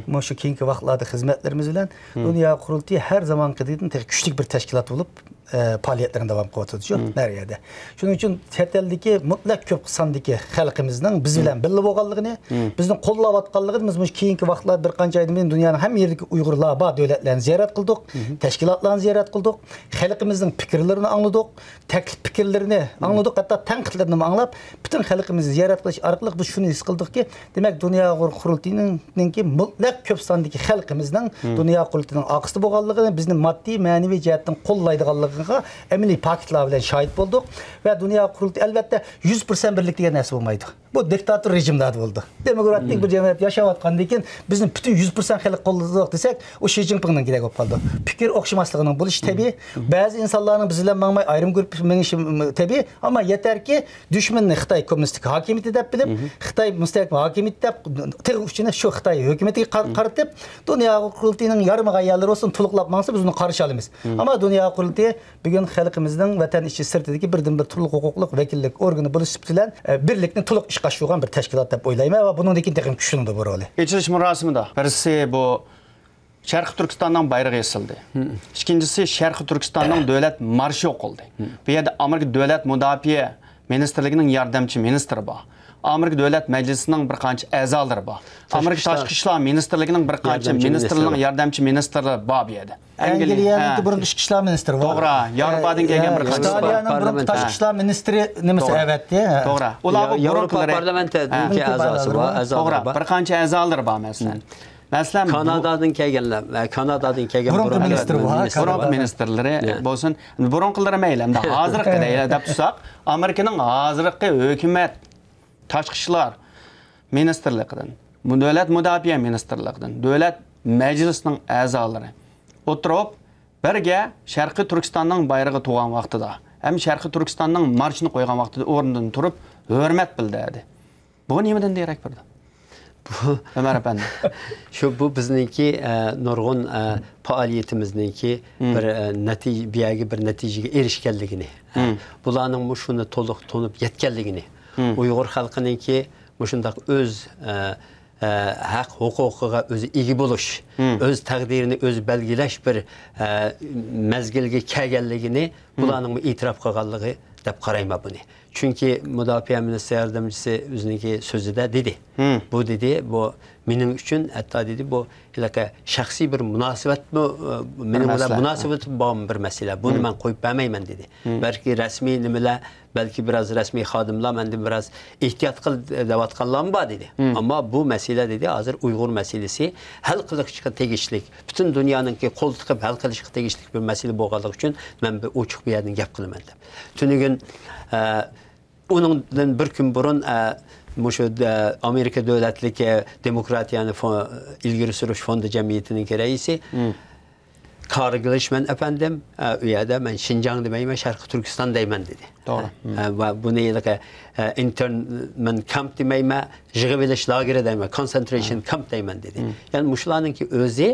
مۇشۇ كېيىنكى ۋاقىتلاردا خىزمەتلىرىمىز بىلەن دۇنيا قۇرۇلتىيى ھەر زامانقىدىن تېخى كۈچلۈك بىر تەشكىلات بولۇپ، ئە، پائالىيەتلىرىنى داۋام قىلىۋاتىدۇ شۇ ھەر يەردە. شۇنىڭ ئۈچۈن چەت ئەلدىكى مۇتلەق كۆپ ساندىكى خەلقىمىزنىڭ بىز بىلەن بىللە بولغانلىقىنى، بىزنى قوللاۋاتقانلىقىنى بىز مۇشۇ كېيىنكى ۋاقىتلاردا بىر قانچە ئايدىن بۇيان دۇنيانىڭ ھەممە يېرىدىكى ئۇيغۇرلار بار دۆلەتلەرنى زىيارەت قىلدۇق، تەشكىلاتلارنى زىيارەت قىلدۇق، خەلقىمىزنىڭ پىكىرلىرىنى ئاڭلىدۇق، تەكلىپ پىكىرلىرىنى ئاڭلىدۇق، ھەتتا تەنقىدلىرىنىمۇ ئاڭلاپ، پۈتۈن خەلقىمىزنى زىيارەت قىلىش ئارقىلىق بىز شۇنى ھېس قىلدۇقكى، دېمەك، دۇنيا ئۇيغۇر قۇرۇلتىيىنىڭكى مۇتلەق كۆپ ساندىكى خەلقىمىزنىڭ دۇنيا قۇرۇلتىيىنىڭ ئارقىسىدا بولغانلىقىنى، بىزنى ماددىي، مەنىۋى جەھەتتىن قوللايدىغانلىقىغا ئەمەلىي پاكىتلار بىلەن شاھىت بولدۇق. ۋە دۇنيا قۇرۇلتىيى، ئەلۋەتتە، يۈز پىرسەنت بىرلىك دېگەن نەرسە بولمايدۇ. بۇ دىكتاتور رېجىملاردا بولىدۇ. دېموكراتىك بىر جەمئىيەت ياشاۋاتقاندىن كېيىن بىزنى پۈتۈن يۈز پىرسەنت خەلق قوللىدۇق دېسەك، ئۇ شى جىنپىڭنىڭكىدەك بولۇپ قالىدۇ. پىكىر ئوخشىماسلىقىنىڭ بولۇشى تەبىئىي. بەزى ئىنسانلارنىڭ بىز بىلەن ماڭماي ئايرىم گۇرۇپپا مېڭىشى تەبىئىي. ئەمما يېتەركى، دۈشمەننى خىتاي كوممۇنىستىك ھاكىمىيىتى دەپ بىلىپ، خىتاي مۇستەھكەم ھاكىمىيىتى دەپ، تېغى ئۇچىنى شۇ خىتاي ھۆكۈمىتىگە قار-، قارىتىپ، دۇنيا قۇرۇلتىيىنىڭ يارىمىغان يەرلىرى بولسۇن، تولۇقلاپ ماڭسا، بىز ئۇنى قارشى ئالىمىز. ئەمما دۇنيا قۇرۇلتىيى بۈگۈن خەلقىمىزنىڭ ۋەتەن ئىچى سىرتىدىكى بىردىنبىر تولۇق ھوقۇقلۇق ۋەكىللىك ئورگىنى بولۇش سۈپىتى بىلەن، ئە، بىرلىكنى تولۇق ئىشقا ئاشۇرغان بىر تەشكىلات دەپ ئويلايمەن ۋە بۇنىڭدىن كېيىن تېخىمۇ كۈچلىنىدۇ بۇ رولى. ئېچىلىش مۇراسىمىدا بىرسى بۇ شەرقىي تۈركىستاننىڭ بايرىقى ئېسىلدى. ئىككىنچىسى، شەرقىي تۈركىستاننىڭ دۆلەت مارشى ئوقۇلدى. بۇ يەردە ئامېرىكا دۆلەت مۇداپىئە مىنىستىرلىكىنىڭ ياردەمچى مىنىستىرى بار. ئامېرىكا دۆلەت مەجلىسىنىڭ بىر قانچە ئەزالىرى بار. ئامېرىكا تاشقى ئىشلار مىنىستىرلىكىنىڭ بىر قانچە مىنىستىرلىرىنىڭ ياردەمچى مىنىستىرلىرى بار بۇ يەردە. ئەنگلىيەنىڭكى بۇرۇنقى ئىچكى ئىشلار مىنىستىرى بار. توغرا، ياۋروپادىن كەلگەن بىر قانچە. ئىتالىيەنىڭ بۇرۇنقى تاشقى ئىشلار مىنىستىرى نېمىسى ئەۋەتتى. توغرا. ئۇلارغا بۇرۇنقىلىرى، ياۋروپا پارلامېنتىدىكى ئەزاسى بار. توغرا، بىر قانچە ئەزالىرى بار، مەسىلەن. مەسىلەن، كانادادىن كەلگەنلەر، كانادادىن كەلگەن بۇرۇنقى مىنىستىر بار. بۇرۇنقى مىنىستىرلىرى بولسۇن، بۇرۇنقىلىرى مەيلى، ئەمدى ھازىرقى دەيلى دەپ تۇرساق، ئامېرىكىنىڭ ھازىرقى ھۆكۈمەت تاشقى ئىشلار مىنىستىرلىقىدىن، دۆلەت مۇداپىئە مىنىستىرلىقىدىن، دۆلەت مەجلىسىنىڭ ئەزالىرى ئولتۇرۇپ، بىرگە شەرقىي تۈركىستاننىڭ بايرىقى تۇغان ۋاقتىدا ھەم شەرقىي تۈركىستاننىڭ مارشىنى قويغان ۋاقتىدا ئورنىدىن تۇرۇپ ھۆرمەت بىلدۈردى. بۇ نېمىدىن دېرەك بېرىدۇ؟ بۇ ئۆمەر ئەپەندى. شۇ، بۇ بىزنىڭكى، ئە، نۇرغۇن، ئە، پائالىيىتىمىزنىڭكى بىر، ئە، نەتىجە، بۇ يەرگە بىر نەتىجىگە ئېرىشكەنلىكىنى، ئە، بۇلارنىڭمۇ شۇنى تولۇق تونۇپ يەتكەنلىكىنى، ئۇيغۇر خەلقىنىڭكى مۇشۇنداق ئۆز، ئە، ئە، ھەق ھوقۇقىغا ئۆزى ئىگە بولۇش، ئۆز تەقدىرىنى ئۆزى بەلگىلەش بىر، ئە، مەزگىلگە كەلگەنلىكىنى بۇلارنىڭمۇ ئېتىراپ قىلغانلىقى دەپ قارايمەن بۇنى. چۈنكى مۇداپىئە مىنىستىر ياردەمچىسى ئۆزىنىڭكى سۆزىدە دېدى. بۇ دېدى، بۇ مېنىڭ ئۈچۈن ھەتتا دېدى، بۇ ھېلىقى شەخسىي بىر مۇناسىۋەتمۇ، ئە، مېنىڭ بىلەن مۇناسىۋىتى بار بىر مەسىلە. بۇنى مەن قويۇپ بەرمەيمەن دېدى. بەلكى رەسمىي نېمىلەر، بەلكى بىراز رەسمىي خادىملار مەندىن بىراز ئېھتىيات قىل دەۋاتقانلارمۇ بار دېدى. ئەمما بۇ مەسىلە دېدى، ھازىر ئۇيغۇر مەسىلىسى ھەل قىلىشقا تېگىشلىك، پۈتۈن دۇنيانىڭكى قول تىقىپ ھەل قىلىشقا تېگىشلىك بىر مەسىلە بولغانلىقى ئۈچۈن مەن بىر ئوچۇق بۇ يەردىن گەپ قىلىمەن دەپ. تۈنۈگۈن، ئە، ئۇنىڭدىن بىر كۈن بۇرۇن، ئە، مۇشۇ، ئە، ئامېرىكا دۆلەتلىك، ئە، دېموكراتىيەنى فو-، ئىلگىرى سۈرۈش فوندى جەمئىيىتىنىڭكى رەئىسى كارل گلىشمەن ئەپەندىم، ئە، ئۇ يەردە مەن شىنجاڭ دېمەيمەن، شەرقىي تۈركىستان دەيمەن دېدى. توغرا. ئە، ۋە بۇنى ھېلىقى، ئە، ئىنتېرنمېنت كامپ دېمەيمەن، يىغىۋېلىش لاگېرى دەيمەن، كونسېنترېيشن كامپ دەيمەن دېدى. يەنى مۇشۇلارنىڭكى ئۆزى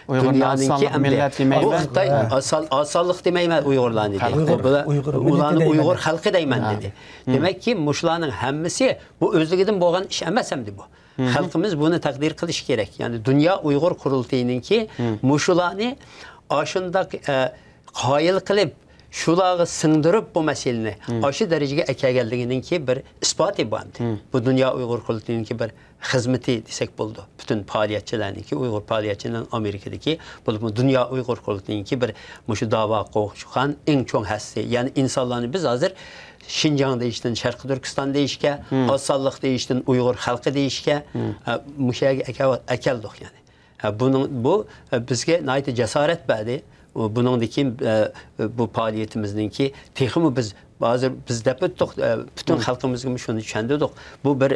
ئۇيغۇرنى دۇنيانىڭكى ئاز سانلىق ئەمدى مىللەت دېمەيمەن. بۇ خىتاي ئاز سان-، ئاز سانلىق دېمەيمەن ئۇيغۇرلارنى دېدى. خەلق دېمەيمەن. ئۇلارنى ئۇيغۇر خەلقى دەيمەن دېدى. دېمەككى، مۇشۇلارنىڭ ھەممىسى بۇ ئۆزلۈكىدىن بولغان ئىش ئەمەس ئەمدى بۇ. خەلقىمىز بۇنى تەقدىر قىلىشى كېرەك. يەنى دۇنيا ئۇيغۇر قۇرۇلتىيىنىڭكى مۇشۇلارنى ئاشۇنداق، ئە، قايىل قىلىپ، شۇلارغا سىڭدۈرۈپ بۇ مەسىلىنى ئاشۇ دەرىجىگە ئەكەلگەنلىكىنىڭكى بىر ئىسپاتى بار ئەمدى. بۇ دۇنيا ئۇيغۇر قۇرۇلتىيىنىڭكى بىر خىزمىتى دېسەك بولىدۇ. پۈتۈن پائالىيەتچىلەرنىڭكى، ئۇيغۇر پائالىيەتچىلىرىنىڭ ئامېرىكىدىكى، بولۇپمۇ دۇنيا ئۇيغۇر قۇرۇلتىيىنىڭكى بىر مۇشۇ داۋاغا قوشقان ئەڭ چوڭ ھەسسىسى. يەنى ئىنسانلارنى بىز ھازىر شىنجاڭ دېيىشتىن شەرقىي تۈركىستان دېيىشكە، ئاز سانلىق دېيىشتىن ئۇيغۇر خەلقى دېيىشكە، ئە، مۇشۇ يەرگە ئەكە-، ئەكەلدۇق يەنى. ئە، بۇنىڭ، بۇ، ئە، بىزگە ناھايىتى جاسارەت بەردى. ئۇ، بۇنىڭدىن كېيىن، ئە، بۇ پائالىيىتىمىزنىڭكى تېخىمۇ بىز ھازىر بىز دەپ ئۆتتۇق، ئە، پۈتۈن خەلقىمىزگىمۇ شۇنى چۈشەندۈردۇق. بۇ بىر،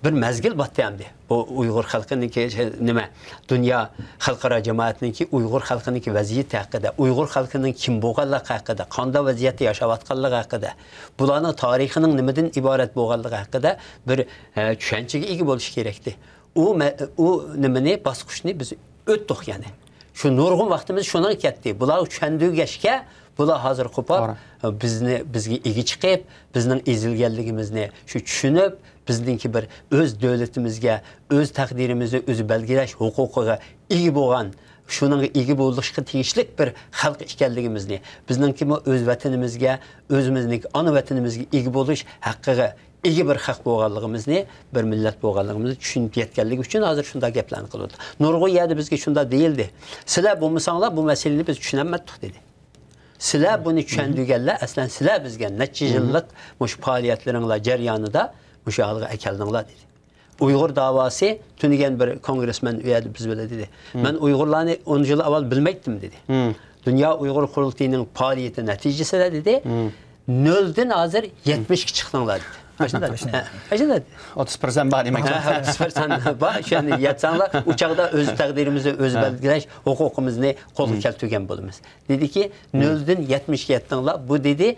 بىر مەزگىل باتتى ئەمدى. بۇ ئۇيغۇر خەلقىنىڭكى، شەي، نېمە، دۇنيا خەلقئارا جامائەتنىڭكى ئۇيغۇر خەلقىنىڭكى ۋەزىيىتى ھەققىدە، ئۇيغۇر خەلقىنىڭ كىم بولغانلىقى ھەققىدە، قانداق ۋەزىيەتتە ياشاۋاتقانلىقى ھەققىدە، بۇلارنىڭ تارىخىنىڭ نېمىدىن ئىبارەت بولغانلىقى ھەققىدە بىر، ئە، چۈشەنچىگە ئىگە بولۇشى كېرەكتى. ئۇ مە-، ئۇ نېمىنى، باسقۇچنى بىز ئۆتتۇق يەنى. شۇ نۇرغۇن ۋاقتىمىز شۇنىڭغا كەتتى. بۇلارغا چۈشەندۈرگەچكە، بۇلار ھازىر قوپاپ، توغرا، بىزنى، بىزگە ئىگە چىقىپ، بىزنىڭ ئېزىلگەنلىكىمىزنى شۇ چۈشىنىپ، بىزنىڭكى بىر ئۆز دۆلىتىمىزگە، ئۆز تەقدىرىمىزنى ئۆزى بەلگىلەش ھوقۇقىغا ئىگە بولغان، شۇنىڭغا ئىگە بولۇشقا تېگىشلىك بىر خەلق ئىكەنلىكىمىزنى، بىزنىڭكىمۇ ئۆز ۋەتىنىمىزگە، ئۆزىمىزنىڭكى ئانا ۋەتىنىمىزگە ئىگە بولۇش ھەققىگە ئىگە بىر خەق بولغانلىقىمىزنى، بىر مىللەت بولغانلىقىمىزنى چۈشىنىپ يەتكەنلىكى ئۈچۈن ھازىر شۇنداق گەپلەرنى قىلىۋاتىدۇ. نۇرغۇن يەردە بىزگە شۇنداق دېيىلدى. سىلەر بولمىساڭلار بۇ مەسىلىنى بىز چۈشىنەلمەتتۇق دېدى. سىلەر بۇنى چۈشەندۈرگەنلەر، ئەسلەن سىلەر بىزگە نەچچە يىللىق مۇشۇ پائالىيەتلىرىڭلار جەريانىدا مۇشۇ ھالغا ئەكەلدىڭلار دېدى. ئۇيغۇر داۋاسى تۈنۈگۈن بىر كونگرېسمېن ئۇ يەردە بىز بىلەن دېدى. مەن ئۇيغۇرلارنى ئون يىل ئاۋۋال بىلمەيتتىم دېدى. دۇنيا ئۇيغۇر قۇرۇلتىيىنىڭ پائالىيىتى نەتىجىسىدە دېدى، نۆلدىن ھازىر يەتمىشكە چىقتىڭلار دېدى. ئاشۇنداق. ھە، ئاشۇنداق. ئوتتۇز پىرسەنت بار دېمەك. ھە، ھە، ئوتتۇز پىرسەنت بار. شۇنى يەتسەڭلار، ئۇ چاغدا ئۆز تەقدىرىمىزنى ئۆزى بەلگىلەش ھوقۇقىمىزنى قولغا كەلتۈرگەن بولىمىز. دېدىكى، نۆلدىن يەتمىشكە يەتتىڭلار. بۇ دېدى،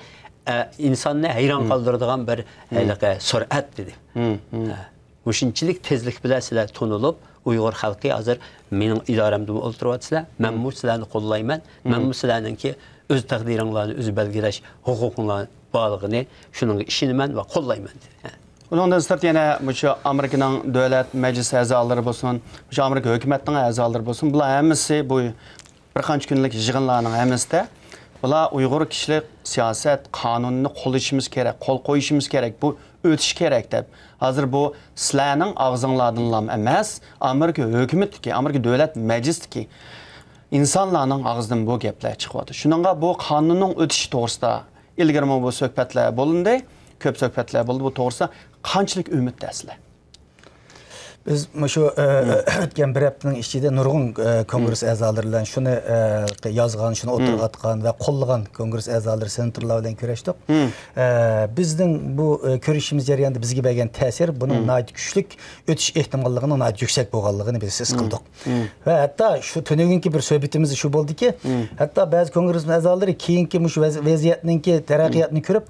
ئە، ئىنساننى ھەيران قالدۇرىدىغان بىر ھېلىقى سۈرئەت دېدى. ھە. مۇشۇنچىلىك تېزلىك بىلەن سىلەر تونۇلۇپ، ئۇيغۇر خەلقى ھازىر مېنىڭ ئىدارەمدىمۇ ئولتۇرۇۋاتىسىلەر. مەنمۇ سىلەرنى قوللايمەن. مەنمۇ سىلەرنىڭكى ئۆز تەقدىرىڭلارنى ئۆزى بەلگىلەش ھوقۇقۇڭلار بارلىقىنى، شۇنىڭغا ئىشىنىمەن ۋە قوللايمەن دېدى. ھە. ئۇنىڭدىن سىرت يەنە مۇشۇ ئامېرىكىنىڭ دۆلەت مەجلىسى ئەزالىرى بولسۇن، مۇشۇ ئامېرىكا ھۆكۈمەتنىڭ ئەزالىرى بولسۇن، بۇلار ھەممىسى بۇ بىر قانچە كۈنلۈك يىغىنلارنىڭ ھەممىسىدە بۇلار ئۇيغۇر كىشىلىك سىياسەت قانۇنىنى قوللىشىمىز كېرەك، قول قويۇشىمىز كېرەك، بۇ ئۆتۈشى كېرەك دەپ. ھازىر بۇ سىلەرنىڭ ئاغزىڭلاردىنلام ئەمەس، ئامېرىكا ھۆكۈمىتىدىكى، ئامېرىكا دۆلەت مەجلىسىدىكى ئىنسانلارنىڭ ئاغزىدىن بۇ گەپلەر چىقىۋاتىدۇ. شۇنىڭغا بۇ قانۇننىڭ ئۆتۈشى توغرىسىدا ئىلگىرىمۇ بۇ سۆھبەتلەر بولۇندى، كۆپ سۆھبەتلەر بولدى. بۇ توغرىسىدا قانچىلىك ئۈمىدتە سىلەر؟ بىز مۇشۇ، ئە، ئۆتكەن بىر ھەپتىنىڭ ئىچىدە نۇرغۇن، ئە، كونگرېس ئەزالىرى بىلەن شۇنى، ئە، يازغان، شۇنى ئوتتۇرىغا ئاتقان ۋە قوللىغان كونگرېس ئەزالىرى، سېناتورلار بىلەن كۆرۈشتۇق. ئە، بىزنىڭ بۇ، ئە، كۆرۈشۈشىمىز جەريانىدا بىزگە بەرگەن تەسىر بۇنىڭ ناھايىتى كۈچلۈك ئۆتۈش ئېھتىماللىقىنىڭ ناھايىتى يۈكسەك بولغانلىقىنى بىز ھېس قىلدۇق. ۋە ھەتتا شۇ تۈنۈگۈنكى بىر سۆھبىتىمىز شۇ بولدىكى، ھەتتا بەزى كونگرېس ئەزالىرى كېيىنكى مۇشۇ ۋەز-، ۋەزىيەتنىڭكى تەرەققىياتىنى كۆرۈپ،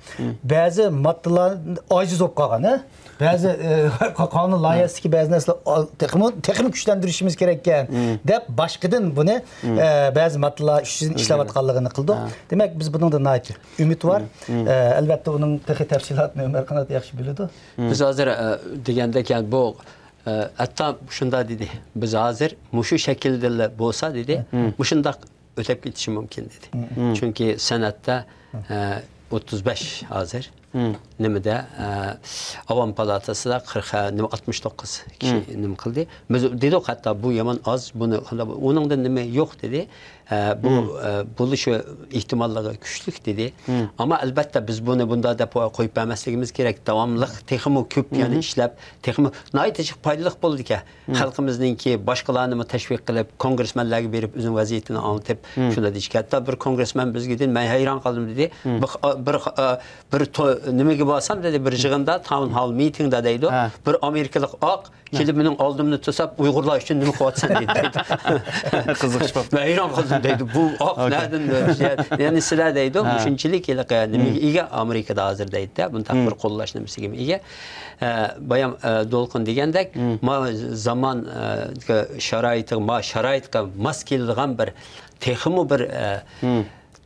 بەزى ماددىلار ئاجىز بولۇپ قالغان، ھە؟ بەزى، ئە، قا-، قانۇن لايىھەسىدىكى بەزى نەرسىلەر، ئا، تېخىمۇ، تېخىمۇ كۈچلەندۈرۈشىمىز كېرەككەن، دەپ باشقىدىن بۇنى، ئە، بەزى ماددىلار ئۈستىدىن ئىشلەۋاتقانلىقىنى قىلدۇق. دېمەك، بىز بۇنىڭدىن ناھايىتى ئۈمىدۋار. ئە، ئەلۋەتتە، ئۇنىڭ تېخى تەپسىلاتىنى ئۆمەر قانات ياخشى بىلىدۇ. بىز ھازىر، ئە، دېگەندەك، يەنى بۇ، ئە، ھەتتا شۇنداق دېدى، بىز ھازىر مۇشۇ شەكىلدىلا بولسا، دېدى، مۇشۇنداق ئۆتۈپ كېتىشى مۇمكىن، دېدى. چۈنكى سېناتتا، ئە، ئوتتۇز بەش ھازىر. نېمىدە، ئە، ئاۋام پالاتاسىدا قىرىق، ئە، نېمە، ئاتمىش توققۇز كىشى نېمە قىلدى. بىز دېدۇق، ھەتتا بۇ يامان ئاز، بۇنى، ئۇنىڭدىن نېمە يوق، دېدى. ئە، بۇ، ئە، بولۇشى ئېھتىماللىقى كۈچلۈك، دېدى. ئەمما ئەلۋەتتە بىز بۇنى بۇنداق دەپ قويۇپ بەرمەسلىكىمىز كېرەك. داۋاملىق تېخىمۇ كۆپ يەنە ئىشلەپ، تېخىمۇ ناھايىتى جىق پايدىلىق بولىدىكەن. خەلقىمىزنىڭكى باشقىلارنىمۇ تەشۋىق قىلىپ، كونگرېسمېنلەرگە بېرىپ ئۆزىنىڭ ۋەزىيىتىنى ئاڭلىتىپ، شۇنداق دېيىشكەن. ھەتتا بىر كونگرېسمېن بىزگە دېدى، مەن ھەيران قالدىم، دېدى. بىر، بىر، بىر تو-، نېمىگە بارسام، دېدى، بىر يىغىندا، تاون ھال مىتىڭدا دەيدۇ، بىر ئامېرىكىلىق ئاق كېلىپ مېنىڭ ئالدىمنى توساپ، ئۇيغۇرلار ئۈچۈن نېمە قىلىۋاتىسەن دەيدۇ. قىزىقىش بوپتۇ. مەن ھەيران قالدىم دەيدۇ. بۇ ئاق نەدىن، يەنى سىلەر دەيدۇ، مۇشۇنچىلىك ھېلىقى نېمىگە ئىگە ئامېرىكىدا ھازىر دەيدۇ، بۇنداق بىر قوللاش نېمىسىگە ئىگە. ئە، بايام، ئە، دولقۇن دېگەندەك، ما زامان، ئە، شارائىتىغا، ما شارائىتقا ماس كېلىدىغان بىر، تېخىمۇ بىر، ئە،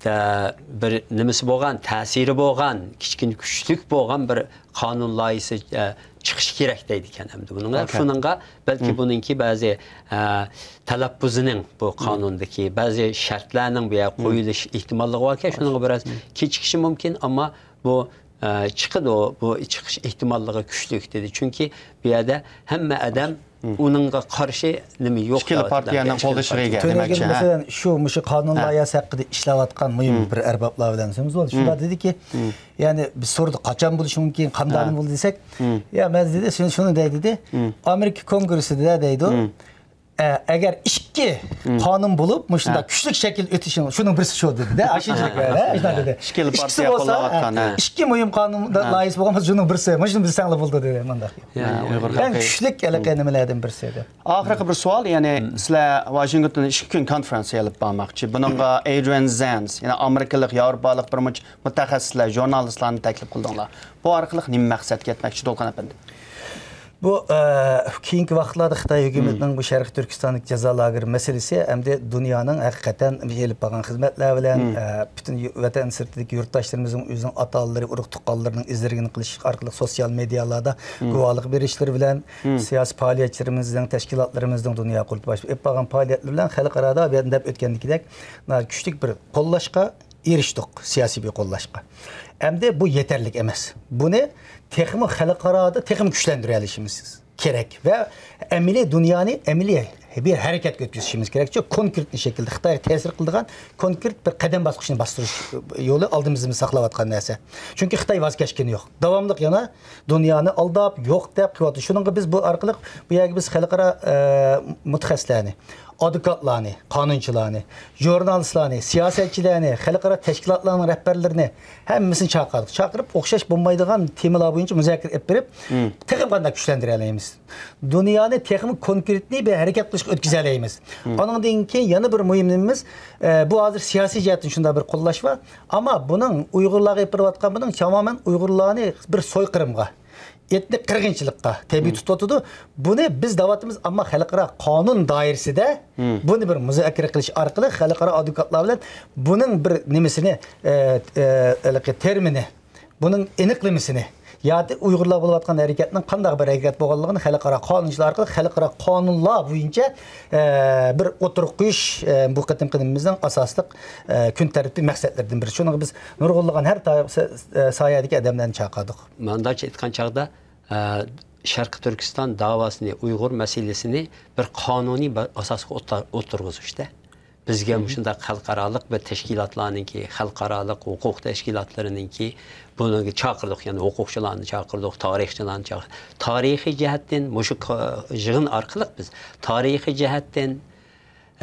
تە-، بىر نېمىسى بولغان، تەسىرى بولغان، كىچىككىنە كۈچلۈك بولغان بىر قانۇن لايىھىسى، ئە، چىقىشى كېرەك دەيدىكەن ئەمدى بۇنىڭغا. شۇنىڭغا بەلكى بۇنىڭكى بەزى، ئە، تەلەپپۇزىنىڭ بۇ قانۇندىكى بەزى شەرتلەرنىڭ بۇ يەرگە قويۇلۇش ئېھتىماللىقى باركەن، شۇنىڭغا بىراز كېچىكىشى مۇمكىن، ئەمما بۇ، ئە، چىقىدۇ، بۇ چىقىش ئېھتىماللىقى كۈچلۈك دېدى. چۈنكى بۇ يەردە ھەممە ئادەم ئۇنىڭغا قارشى نېمە يوق ئىككىلا دەۋاتىدۇ. پارتىيەنىڭ قوللىشىغا ئىگە، تۆنۈگۈن، دېمەكچى، ھە؟ مەسىلەن، شۇ، مۇشۇ قانۇن لايىھەسى ھەققىدە ئىشلەۋاتقان مۇھىم بىر ئەربابلار بىلەن سۆزىمىز بولدى. شۇنداق دېدىكى، يەنى بىز سورىدۇق، قاچان بولۇشى مۇمكىن، قانداقنى بولدى دېسەك، يا، مەن دېدى، شۇنى، شۇنى دەي دېدى. ئامېرىكا كونگرېسسىدا دەيدۇ. ئە، ئەگەر ئىككى قانۇن بولۇپ، مۇشۇنداق كۈچلۈك شەكىل ئۆتۈشى، شۇنىڭ بىرسى شۇ دېدى-دە، ئاشۇنچىلىك، ھە، شۇنداق دېدى. ئىككىلا پارتىيە بولسا، قوللاۋاتقان، ھە، ھە. ئىككى مۇھىم قانۇن لايىھەسى بولغان بولسا، شۇنىڭ بىرسى، مۇشۇنى بىلسەڭلار بولدى دېدى، مۇنداق. يا، ئۇيغۇر ئەڭ خەلقى كۈچلۈك ھېلىقى نېمىلەردىن بىرسى دەپ. ئاخىرقى بىر سوئال، يەنى سىلەر ۋاشىنگتوندا ئىككى كۈن كونفېرېنسىيە ئېلىپ بارماقچى. بۇنىڭغا ئېدرىيەن زېنز، يەنى ئامېرىكىلىق، ياۋروپالىق بىر مۇنچە مۇتەخەسسىسلەر، ژۇرنالىستلارنى تەكلىپ قىلدىڭلار. بۇ ئارقىلىق نېمە مەقسەتكە يەتمەكچى، دولقۇن ئەپەندى؟ بۇ، ئە، كېيىنكى ۋاقىتلاردا خىتاي ھۆكۈمىتىنىڭ بۇ شەرقىي تۈركىستاندىكى جازا لاگېرى مەسىلىسى ئەمدى دۇنيانىڭ ھەقىقەتەن ئېلىپ بارغان خىزمەتلەر بىلەن، ئە، پۈتۈن يۇ-، ۋەتەن سىرتىدىكى يۇرتداشلىرىمىزنىڭ ئۆزىنىڭ ئاتا-ئانىلىرى، ئۇرۇق-تۇغقانلىرىنىڭ ئىزدىنىشىنى قىلىش ئارقىلىق سوتسىيال مېدىيالاردا گۇۋاھلىق بېرىشلىرى بىلەن، سىياسىي پائالىيەتچىلىرىمىزنىڭ، تەشكىلاتلىرىمىزنىڭ دۇنيا قۇرۇلتىيى باشلىپ ئېلىپ بارغان پائالىيەتلىرى بىلەن خەلقئارادا بۇ يەردە دەپ ئۆتكەندىكىدەك ناھايىتى كۈچلۈك بىر قوللاشقا ئېرىشتۇق، سىياسىي بىر قوللاشقا. ئەمدى بۇ يېتەرلىك ئەمەس. بۇنى تېخىمۇ خەلقئارادا تېخىمۇ كۈچلەندۈرەلىشىمىز كېرەك ۋە ئەمەلىي دۇنيانى ئەمەلىي بىر ھەرىكەتكە ئۆتكۈزۈشىمىز كېرەك. چۈنكى كونكرېتنى شەكىلدە خىتايغا تەسىر قىلىدىغان كونكرېت بىر قەدەم باسقۇچنى باستۇرۇش يولى ئالدىمىزدا ساقلاۋاتقان نەرسە. چۈنكى خىتاي ۋاز كەچكىنى يوق. داۋاملىق يەنە دۇنيانى ئالداپ، يوق دەپ قىلىۋاتىدۇ. شۇنىڭغا بىز بۇ ئارقىلىق بۇ يەرگە بىز خەلقئارا، ئە، مۇتەخەسسىسلەرنى، ئادۋوكاتلارنى، قانۇنچىلارنى، ژۇرنالىستلارنى، سىياسەتچىلەرنى، خەلقئارا تەشكىلاتلارنىڭ رەھبەرلىرىنى، ھەممىسىنى چاقىردۇق. چاقىرىپ، ئوخشاش بولمايدىغان تېمىلار بويىچە مۇزاكىرە ئېلىپ بېرىپ، تېخىمۇ قانداق كۈچلەندۈرەلەيمىز؟ دۇنيانى تېخىمۇ كونكرېتنى بىر ھەرىكەت قىلىشقا ئۆتكۈزەلەيمىز. ئانىڭدىن كېيىن يەنە بىر مۇھىم نېمىمىز، ئە، بۇ ھازىر سىياسىي جەھەتتىن شۇنداق بىر قوللاش بار. ئەمما بۇنىڭ ئۇيغۇرلارغا ئېلىپ بېرىۋاتقان بۇنىڭ تامامەن ئۇيغۇرلارنى بىر سويقىرىمغا، ئېتنىك قىرغىنچىلىققا تەبىئىي تۇتۇۋاتىدۇ. بۇنى بىز دەۋاتىمىز، ئەمما خەلقئارا قانۇن دائىرىسىدە بۇنى بىر مۇزاكىرە قىلىش ئارقىلىق خەلقئارا ئادۋوكاتلار بىلەن بۇنىڭ بىر نېمىسىنى، ئە، ئە، ھېلىقى تېرمىنى، بۇنىڭ ئېنىقلىمىسىنى ياكى ئۇيغۇرلار بولۇۋاتقان ھەرىكەتنىڭ قانداق بىر ھەرىكەت بولغانلىقىنى خەلقئارا قانۇنچىلار ئارقىلىق، خەلقئارا قانۇنلار بويىچە، ئە، بىر ئوتتۇرىغا قويۇش، ئە، بۇ قېتىمقى نېمىمىزنىڭ ئاساسلىق، ئە، كۈن تەرتىپى مەقسەتلىرىدىن بىرى. شۇنىڭغا بىز نۇرغۇنلىغان ھەر تا-، سا-، ساھەدىكى ئادەملەرنى چاقىردۇق. مۇنداقچە ئېيتقان چاغدا، ئە، شەرقىي تۈركىستان داۋاسىنى، ئۇيغۇر مەسىلىسىنى بىر قانۇنىي با-، ئاساسقا ئوتتا-، ئولتۇرغۇزۇشتا، بىزگە مۇشۇنداق خەلقئارالىق بىر تەشكىلاتلارنىڭكى، خەلقئارالىق ھوقۇق تەشكىلاتلىرىنىڭكى بۇنىڭغا چاقىردۇق، يەنى ھوقۇقچىلارنى چاقىردۇق، تارىخچىلارنى چاقىردۇق. تارىخىي جەھەتتىن مۇشۇ كا-، يىغىن ئارقىلىق بىز تارىخىي جەھەتتىن،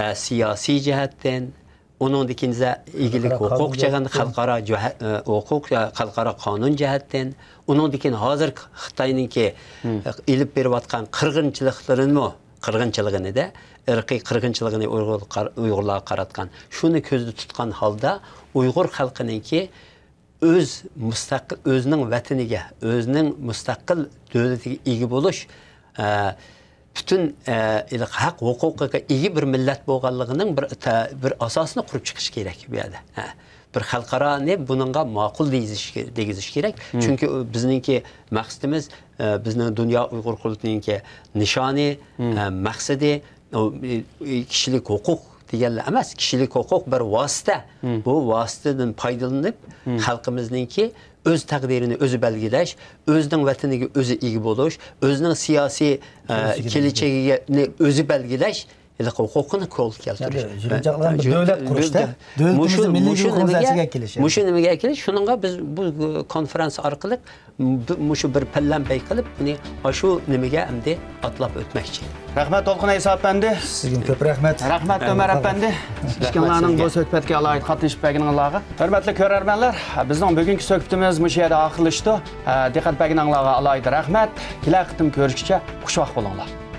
ئە، سىياسىي جەھەتتىن، ئۇنىڭدىن كېيىن ئىگىلىك ھوقۇق جەھەتتىن، خەلقئارا جەھە-، ئە، ھوقۇق، ئە، خەلقئارا قانۇن جەھەتتىن، ئۇنىڭدىن كېيىن ھازىر خىتاينىڭكى، ئە، ئېلىپ بېرىۋاتقان قىرغىنچىلىقلىرىنىمۇ، قىرغىنچىلىقىنى-دە، ئىرقىي قىرغىنچىلىقىنى ئۇيغۇر قار-، ئۇيغۇرلارغا قاراتقان، شۇنى كۆزدە تۇتقان ھالدا ئۇيغۇر خەلقىنىڭكى ئۆز مۇستەقىل، ئۆزىنىڭ ۋەتىنىگە، ئۆزىنىڭ مۇستەقىل دۆلىتىگە ئىگە بولۇش، ئە، پۈتۈن، ئە، ھەق ھوقۇقىغا ئىگە بىر مىللەت بولغانلىقىنىڭ بىر تە-، بىر ئاساسىنى قۇرۇپ چىقىش كېرەك بۇ يەردە. ھە. بىر خەلقئارانى بۇنىڭغا ماقۇل دېيىزىش-، دېگۈزۈش كېرەك. چۈنكى بىزنىڭكى مەقسىتىمىز، ئە، بىزنىڭ دۇنيا ئۇيغۇر قۇرۇلتىيىنىڭكى نىشانى، ئە، مەقسىتى، ئۇ، ئى، ئى، كىشىلىك ھوقۇق دېگەنلا ئەمەس، كىشىلىك ھوقۇق بىر ۋاسىتە. بۇ ۋاسىتىدىن پايدىلىنىپ، خەلقىمىزنىڭكى ئۆز تەقدىرىنى ئۆزى بەلگىلەش، ئۆزىنىڭ ۋەتىنىگە ئۆزى ئىگە بولۇش، ئۆزىنىڭ سىياسىي، ئە، كېلىچىكىنى ئۆزى بەلگىلەش، ھېلىقى ھوقۇقىنى قولغا كەلتۈرۈش. يىغىنچاقلارنى بىر دۆلەت قۇرۇشتا، دۆلىتىمىزنىڭ مىللىي ھوقۇقىمىز ئەسلىگە كېلىشى. مۇشۇ نېمىگە كېلىش؟ شۇنىڭغا بىز بۇ، ئە، كونفېرانس ئارقىلىق بۇ، مۇشۇ بىر پەللەمپەي قىلىپ، بۇنى ئاشۇ نېمىگە ئەمدى ئاتلاپ ئۆتمەكچى. رەھمەت، دولقۇن ئەيسا ئەپەندى. سىزگىمۇ كۆپ رەھمەت. رەھمەت، ئۆمەر ئەپەندى. ئىككىڭلارنىڭ بۇ سۆھبەتكە ئالاھىدە قاتنىشىپ بەرگىنىڭلارغا. ھۆرمەتلىك كۆرەرمەنلەر، بىزنىڭ بۈگۈنكى سۆھبىتىمىز مۇشۇ يەردە ئاخىرلىشىدۇ. دىققەت بەرگىنىڭلارغا ئالاھىدە رەھمەت. كېلەر قېتىم كۆرۈشكىچە خۇشۋاق بولۇڭلار.